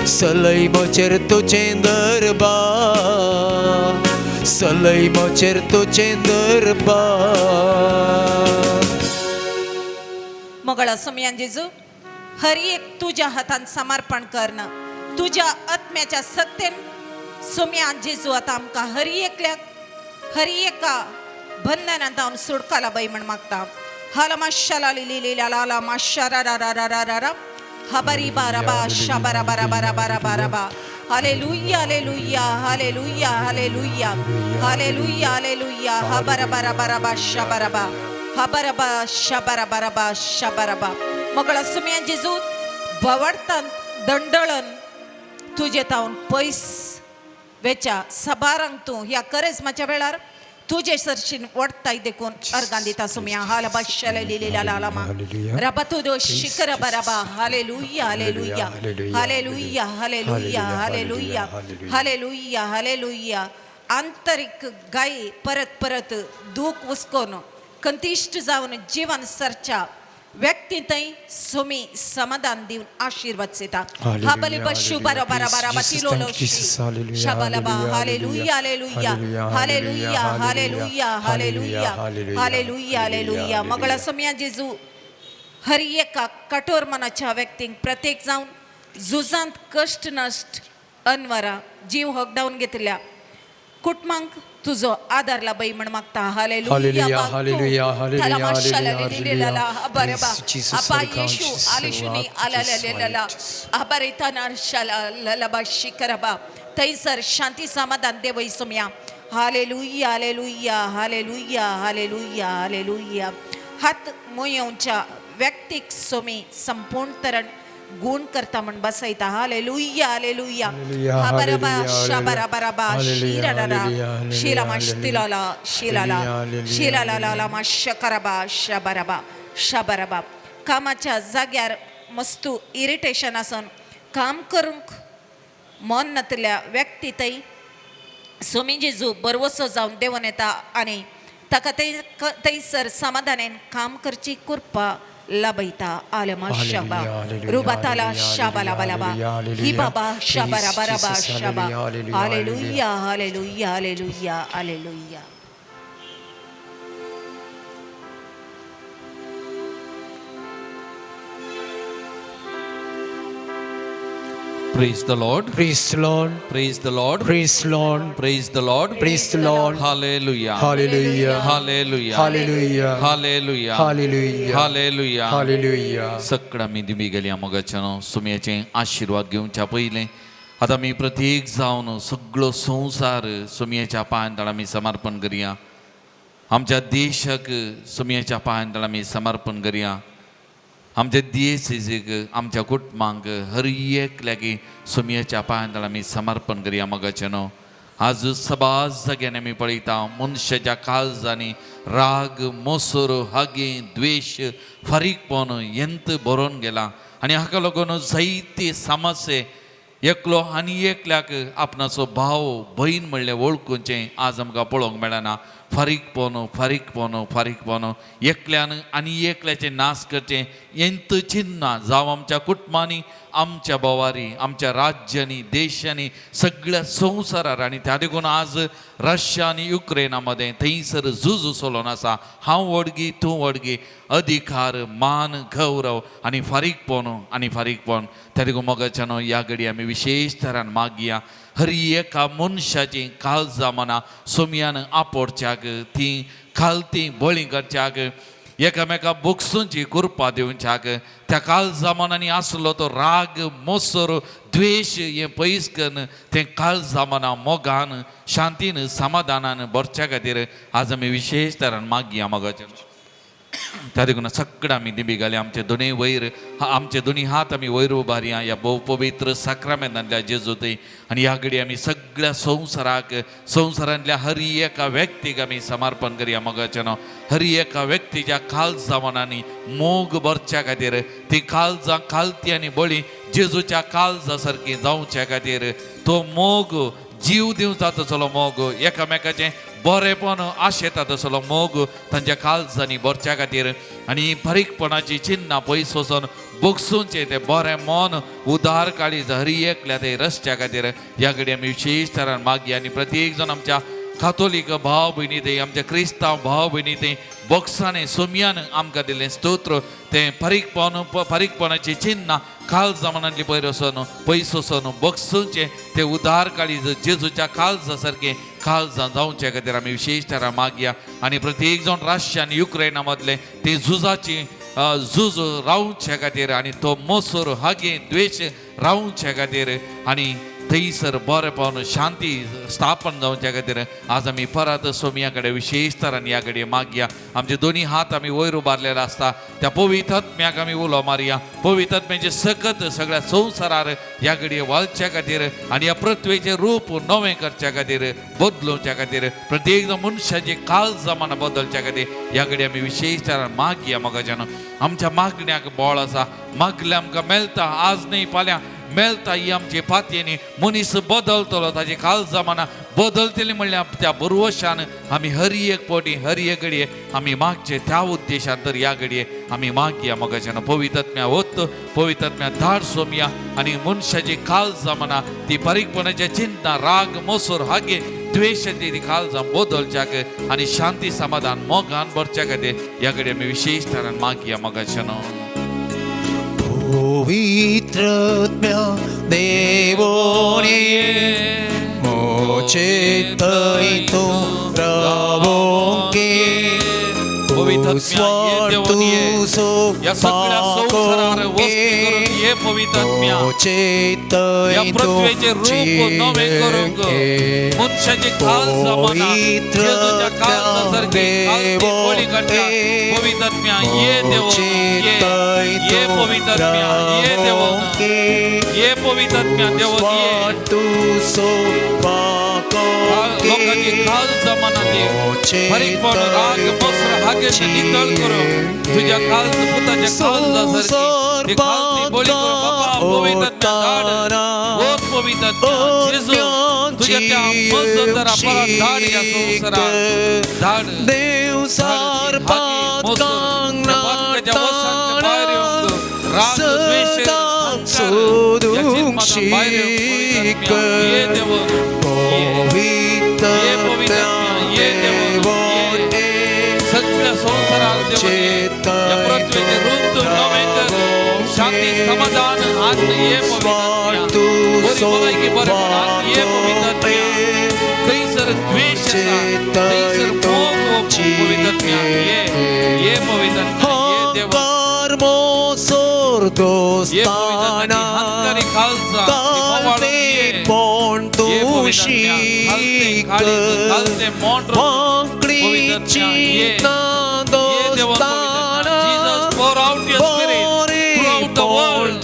सलय म्हजेर तुजें दरबार, सलय म्हजेर तुजें दरबार. मोगळा सोमयान जेजू, हर एक तुज्या हातान समर्पण करणं तुज्या आत्म्याच्या सत्तेन सोमयान जेजू आतां आमकां हर एकल्याक हर एका बंधनांत हांव सुटकाला बाई म्हण मागता. हालमा शला लिली ला ला मा शरा रा रा रा रा रा रा हबरी बाराबा शबरा बारा बारा बारा बारा बा. Hallelujah hallelujah hallelujah hallelujah hallelujah hallelujah हबरा बारा बारा बा शबरा बा हबरा बा शबरा बारा बा शबरा बा. मगळा सुम्यान जेजू भवडतान दंडळन तुजे तावन पयस वेच्या सबारांक तूं ह्या करेजमाच्या वेळार तुजे सरशीन वडताय देखून अर्गान दिता सुम्या. हालबा शले लिली ला मा रबा तुदो शिखर बरबा. Hallelujah hallelujah hallelujah hallelujah hallelujah hallelujah hallelujah. आंतरीक गाय परत परत दूख उस्कोन कंतिश्ट जावन जीवन सरच्या व्यक्ती थंय सुमी समाधान दिवन आशीर्वाद दिता. हाबली बशु बरो बरा बरा बतिलो शबलबा. Hallelujah hallelujah hallelujah hallelujah hallelujah hallelujah hallelujah. मगळा Saumya जेजू, हर एका कठोर मनाच्या व्यक्तींक प्रत्येक जावन झुजांत कश्ट नश्ट अनवरा जीव हगडावन घेतल्या कुटुंबांक तुजो आदार लाबय म्हण मागता. Hallelujah, hallelujah, hallelujah, hallelujah. Praise Jesus, आपा Lord God, येशू Jesus, आलिशुनी Lord, आलालालाला आबारेताना शाला ललबा शिकरबा थंयसर शांती समाधान देवय Saumya. Hallelujah hallelujah hallelujah hallelujah hallelujah. हात मोयेवच्या व्यक्तीक सोमी संपूर्ण तरण गुण करता म्हण बसयता. Hallelujah hallelujah. Hallelujah, हाबरबा hallelujah, शबरबरबा hallelujah, शिरडरा hallelujah, hallelujah, शिरमा शिलाला शिलाला hallelujah, शिलाला मा शकरबा शबरबा शबरबा. कामाच्या जाग्यार मस्तू इरिटेशन आसून काम करूंक मन नातल्या व्यक्ती थंय सोमी जेजू बरवसो जावन देंवन येता आनी ताका थंयसर समाधानान काम करची कृपा लाभयता. आलमा शबा Hallelujah, रुबाताला hallelujah, शबा लाबा लाबा hallelujah, hallelujah. ही बाबा Shaba Praise rava rava Jesus, Shaba. hallelujah, hallelujah hallelujah hallelujah hallelujah. Praise the Lord. Praise the Lord. Praise the Lord. Praise the Lord. Praise the Lord. Praise the Lord. Hallelujah. Hallelujah. Hallelujah. Hallelujah. Hallelujah. Hallelujah. Hallelujah. Hallelujah. सगळं आमी दिमी गेली मोगाच्यानो सुम्याचे आशिर्वाद घेवच्या पयलें आतां आमी प्रत्येक जावन सगळो संवसार सुम्याच्या पांयां आमी समर्पण करया. आमच्या देशाक सुम्याच्या पांयां आमी समर्पण करया. आमच्या दियेसीक आमच्या कुटुंबांक हर एकल्याक सुम्याच्या पांयां आमी समर्पण करया मोगाच्यानो. आज सबाज जाग्यांनी आमी पळयता मनशाच्या काळजांनी राग मोसर हागे द्वेश फारीकपण यंत बरोवन गेला. आनी हाका लागून जायते समस्ये एकलो आनी एकल्याक आपणाचो भाव भयण म्हणलें वळखुचें आज आमकां पळोवंक मेळना. फारीकपण फारीकपण फारीकपण एकल्यान आनी एकल्याचें नाश करचें हेंत चिन्नां जावं आमच्या कुटुंबांनी, आमच्या भोवारी, आमच्या राज्यांनी, देशांनी, सगळ्या संवसारार. आनी त्या देखून आज रशिया आनी युक्रेना मदें थंयसर झूज चलोवन आसा. हांव वडगी तूं वडगी, अधिकार, मान, गौरव आनी फारीकपण आनी फारीकपण. त्या देखून मोगाच्यानो ह्या घडी आमी विशेश तरान मागया हर एका मनशाची काळजां मनां सोमयान आपोडच्याक, ती खालती बळी करच्याक, एकामेका बोगसूंची कृपा दिवच्याक, त्या काळजा मनांनी आसलो तो राग, मोसर, द्वेश हें पयस करून तें काळजा मनां मोगान, शांतीन, समाधानान भरच्या खातीर आज आमी विशेश तरान मागया मोगाच्या. त्या देखून सगळं आमी दिंबी घाली, आमचे दोनूय वयर, आमचे दोनूय हात आमी वयर उबारया ह्या भोव पवित्र साक्रामेंतांतल्या जेजू थंय. आनी ह्या घडी आमी सगळ्या संवसाराक, संवसारांतल्या हर एका व्यक्तीक आमी समर्पण करया मोगाच्या नांव. हर एका व्यक्तीच्या काळजा मनांनी मोग भरच्या खातीर, ती काळजां खालती आनी बळी जेजूच्या काळजा सारकी जावच्या खातीर, तो मोग जीव दिवचा तसलो मोग, एकामेकाचें बरेपण आशेता तसलो मोग तांच्या काळजांनी भरच्या खातीर आनी फारीकपणाची चिन्नां पयस वचून बोगसूंचें तें बरें मन, उदार काळीज हर एकल्या ते रस्त्या खातीर ह्या घडी आमी विशेश तरान मागया. आनी प्रत्येक जाण आमच्या कातोलीक भाव भयणी ते, आमच्या क्रिस्तांव भाव भयणी ते बोक्सांनी सोमयान आमकां दिलें स्तोत्र तें फारीकपण फारीकपणाची चिन्नां काळजा मनांतली पयर वचून पयस वचून बोगसूंचें ते उदार काळीज जेजूच्या काळजा सारकें काळजां जावचे खातीर आमी विशेश तरा मागया. आनी प्रत्येक जाण रशिया आनी युक्रेना मदलें ते झुजाची झूज रावचे खातीर आनी तो मोसोर हागे द्वेश रावचे खातीर आनी थंयसर बरेपण शांती स्थापन जावच्या खातीर आज आमी परत सोमया कडेन विशेश तरान ह्या घडये मागया. आमचे दोनी हात आमी वयर उबारलेले आसता त्या पवित्र आत्म्याक आमी उलो मारया. पवित्र आत्म्याचे सकत सगळ्या संवसारार ह्या घडये वाळच्या खातीर आनी ह्या पृथ्वेचें रूप नवें करच्या खातीर, बदलोवच्या खातीर, प्रत्येक मनशाची काळजां मनां बदलच्या खातीर ह्या घडये आमी विशेश तरान मागया. मोगाच्यान आमच्या मागण्याक बळ आसा, मागल्या आमकां मेळटा, आज न्हय फाल्यां मेळटा. ही आमचे पातयेनी मनीस बदलतलो, ताजी काळजां मनां बदलतली म्हणल्यार त्या बरवशान आमी हर एक पटी हर एक घडये आमी मागचे त्या उद्देशान तर ह्या घडये आमी मागया. मोगाच्यान पवित्र आत्म्या वत, पवित्र आत्म्या धाड सोमया आनी मनशाची काळजां मनां ती बारीकपणाच्या चिंता, राग, मोसोर, हागे, द्वेश ती काळजां बदलच्याक आनी शांती समाधान मोगान भरच्या खातीर ह्या घडये आमी विशेश तरान मागया. मोगाच्यान पवित्र आत्म्या देवोनी मोचे थंय तूं रावोंके पवित्र आत्म्या ये देवोनी ये या सगळ्या संवसारार वस्ती करून ये पवित्र आत्म्या या पृथ्वेचे रूप नवे करूंक मनशाची काळजां मनां जेजूच्या काळजा सारकी खालती बळी काडटा. पवित्र आत्म्या ये देवोनी ये, ये पवित्र आत्म्या ये देवोनी ये, पवित्र आत्म्या देवोनी ये. लोकांची काळजां मनां ती फारीकपण, राग, मस्र, हागे नितळ करूंक तुज्या काळज पुताच्या काळजा सारकी ती खालती बळी करूंक बाबा पवित्र आत्म्या धाड. वत पवित्र आत्म्या जेजू तुज्या त्या मजदरा परत धाड ह्या संवसारात धाड. देव हागे, मोसर, त्या पातकाच्या वसांतल्या भायर येवंक राग, द्वेश, अहंकार ह्या चिंतनां भायर येवंक पवित्र आत्म्या ये देवोनी ये, ये पवित्र आत्म्या ये देवोनी ये. सगळ्या संवसारात देवोनी या पृथ्वेचे रूप तूं नवें कर, शांती समाधान आत्म ये पवित्र आत्म्या, बरी भलायकी बरेपण आत्म ये पवित्र आत्म्या. थंयसर द्वेश आसा थंयसर मोग पवित्र आत्म्या ये, ये पवित्र आत्म्या ये देवा ये पवित्र आत्म्या हंकारी काळजां ती मोवाळून ये, ये पवित्र आत्म्या खालते काळीज खालते मोंड पवित्र आत्म्या ये, ये देवा पवित्र आत्म्या. Jesus, pour out your spirit throughout the world.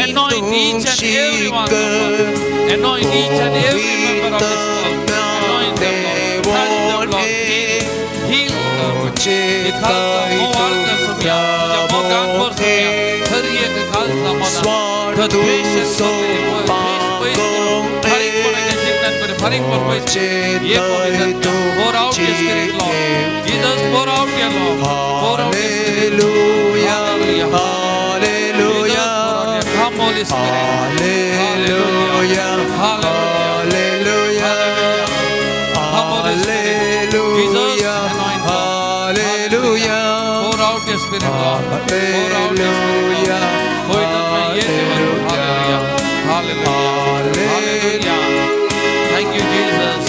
Anoint each and every one of us. Anoint each and every member of this world. Anoint them, Lord. Touch them, Lord. Heal, heal them. हे खालचा मोवाळ कर सोमया, तुझ्या मोगान भर सोमया. हर एक खालचा मना स्वार्थू Pour out your spirit, Lord. Jesus, pour out your love. Pour out your spirit. Hallelujah, Jesus, hallelujah, pour out your come, Holy Spirit. Hallelujah, Hallelujah. hallelujah, Come, Holy Spirit. Jesus, hallelujah, anoint, Lord. hallelujah. Pour out your spirit, Lord. Pour out your spirit, Lord. Hallelujah. Hallelujah. Hallelujah. Thank you, Jesus.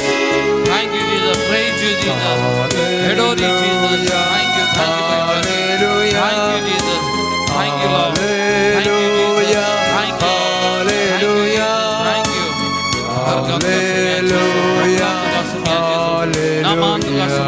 Thank you, Jesus. Praise you, Jesus. Adore you, Jesus. Thank you. Thank you for your mercy. Thank you, Jesus. Thank you, Lord. Thank you, Jesus. Thank you. Thank you, Jesus.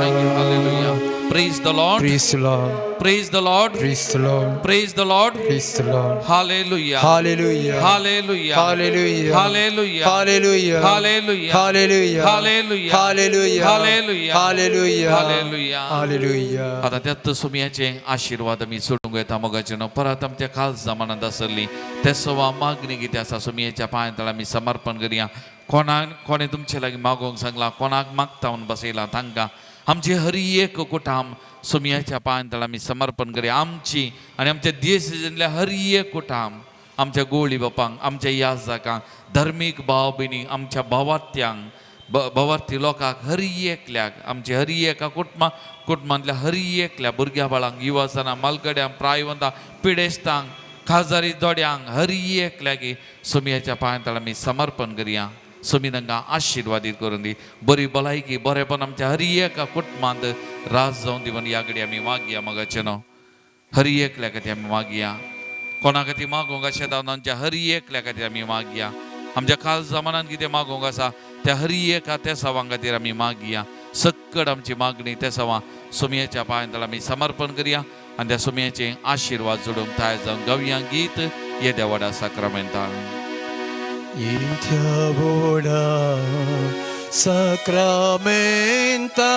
Thank you. Thank you. Hallelujah. Praise the Lord. Praise the Lord. Praise the Lord. Praise the Lord. Praise the Lord. Praise the Lord. Hallelujah. Hallelujah. Hallelujah. Hallelujah. Hallelujah. Hallelujah. Hallelujah. Hallelujah. Hallelujah. Hallelujah. Hallelujah. Hallelujah. Hallelujah. Hallelujah. आता त्यात सुमयाचे आशीर्वाद आमी सोडूंक येता मोगाचे न्हू परत आमच्या खास जमानांत आसली ते सवा मागणी कितें आसा सुमयेच्या पांय तळा आमी समर्पण करया. कोणाक कोणें तुमचे लागीं मागोवंक सांगलां, कोणाक मागता म्हूण बसयलां, तांकां आमची हर एक कुटाम सुमयाच्या पांय तळा आमी समर्पण करया. आमची आनी आमच्या देश हर एक कुटाम, आमच्या गोळी बापांक, आमच्या याजाकांक, धर्मीक भाव भयणींक, आमच्या भावात्यांक, भवार्थी लोकांक, हर एकल्याक, आमच्या हर एका कुटुंबा कुटुंबांतल्या हर एकल्या भुरग्या बाळांक, युवासनां, मालगड्यांक, प्रायवंतांक, पिडेस्तांक, खाजारी दोड्यांक, हर एकल्याक सुमयाच्या पांय आमी समर्पण करया. सुमी तांकां आशिर्वादीत करून दी, बरी भलायकी, बरेपण आमच्या हर एका कुटुंबांत रास जावन दी म्हूण ह्या घडी आमी मागया. मोगाचें न्हू हर एकल्या खातीर आमी मागया. कोणा खातीर मागूंक अशें जावन आमच्या हर एकल्या खातीर आमी मागया. आमच्या खास जमानान कितें मागूंक आसा त्या हर एका त्या सवां खातीर आमी मागया. सक्कड आमची मागणी त्या सवां सुमयेच्या पांय आमी समर्पण करया आनी त्या सुमयेचे आशिर्वाद जोडूंक तयार जावन गावया गीत येद्या व्हडा साक्रामेंतान. येद्या व्हडा साक्रामेंता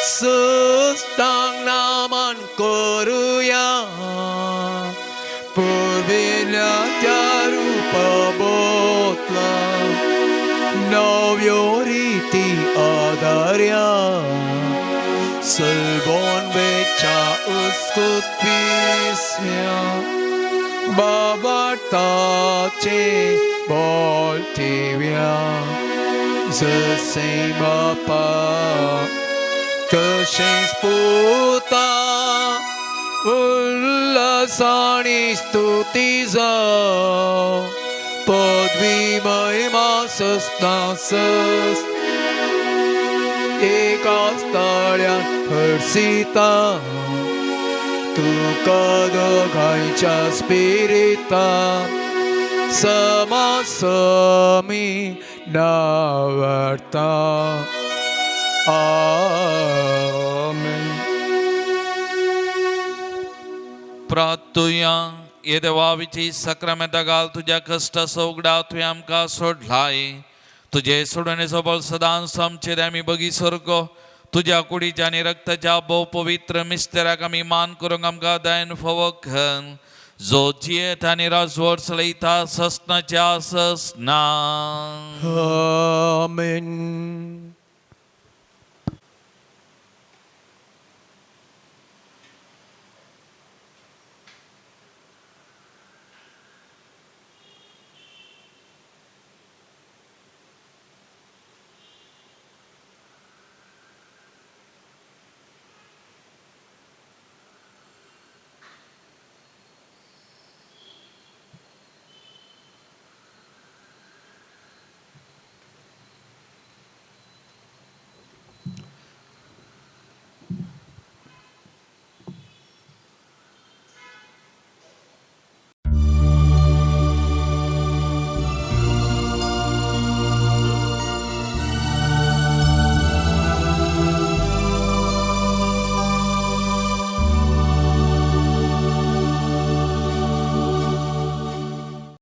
सस्तांग नामान करुया, पुर्विल्ल्या त्या रुपा बोतला नव्यो रिती आदार्या, सलबोन वेच्या उत्स्कुत विस्म्या बाबाताचे बोलतेव्या, जसे बापा तशेंच पुता उल्हासानी स्तुती जाव, पदवी महिमा सस्ना सस एका ताळ्यान हर्षिता, तुका दोगांयच्या स्पिरिता समासमी नावर्ता. आमेन. प्रार्थुया. ये देवाविची साक्रामेंता घाल तुज्या कश्टाचो उगडा तुवें आमकां सोडलाय. तुजे सोडणेचो बळ सदांच आमचेर आमी बगी सारको तुज्या कुडीच्या आनी रक्ताच्या भोव पवित्र मिस्तेराक आमी मान करूंक आमकां दयन फावो कर, जो जियेत आनी राजवट चलयता ससनाच्या ससना. आमेन.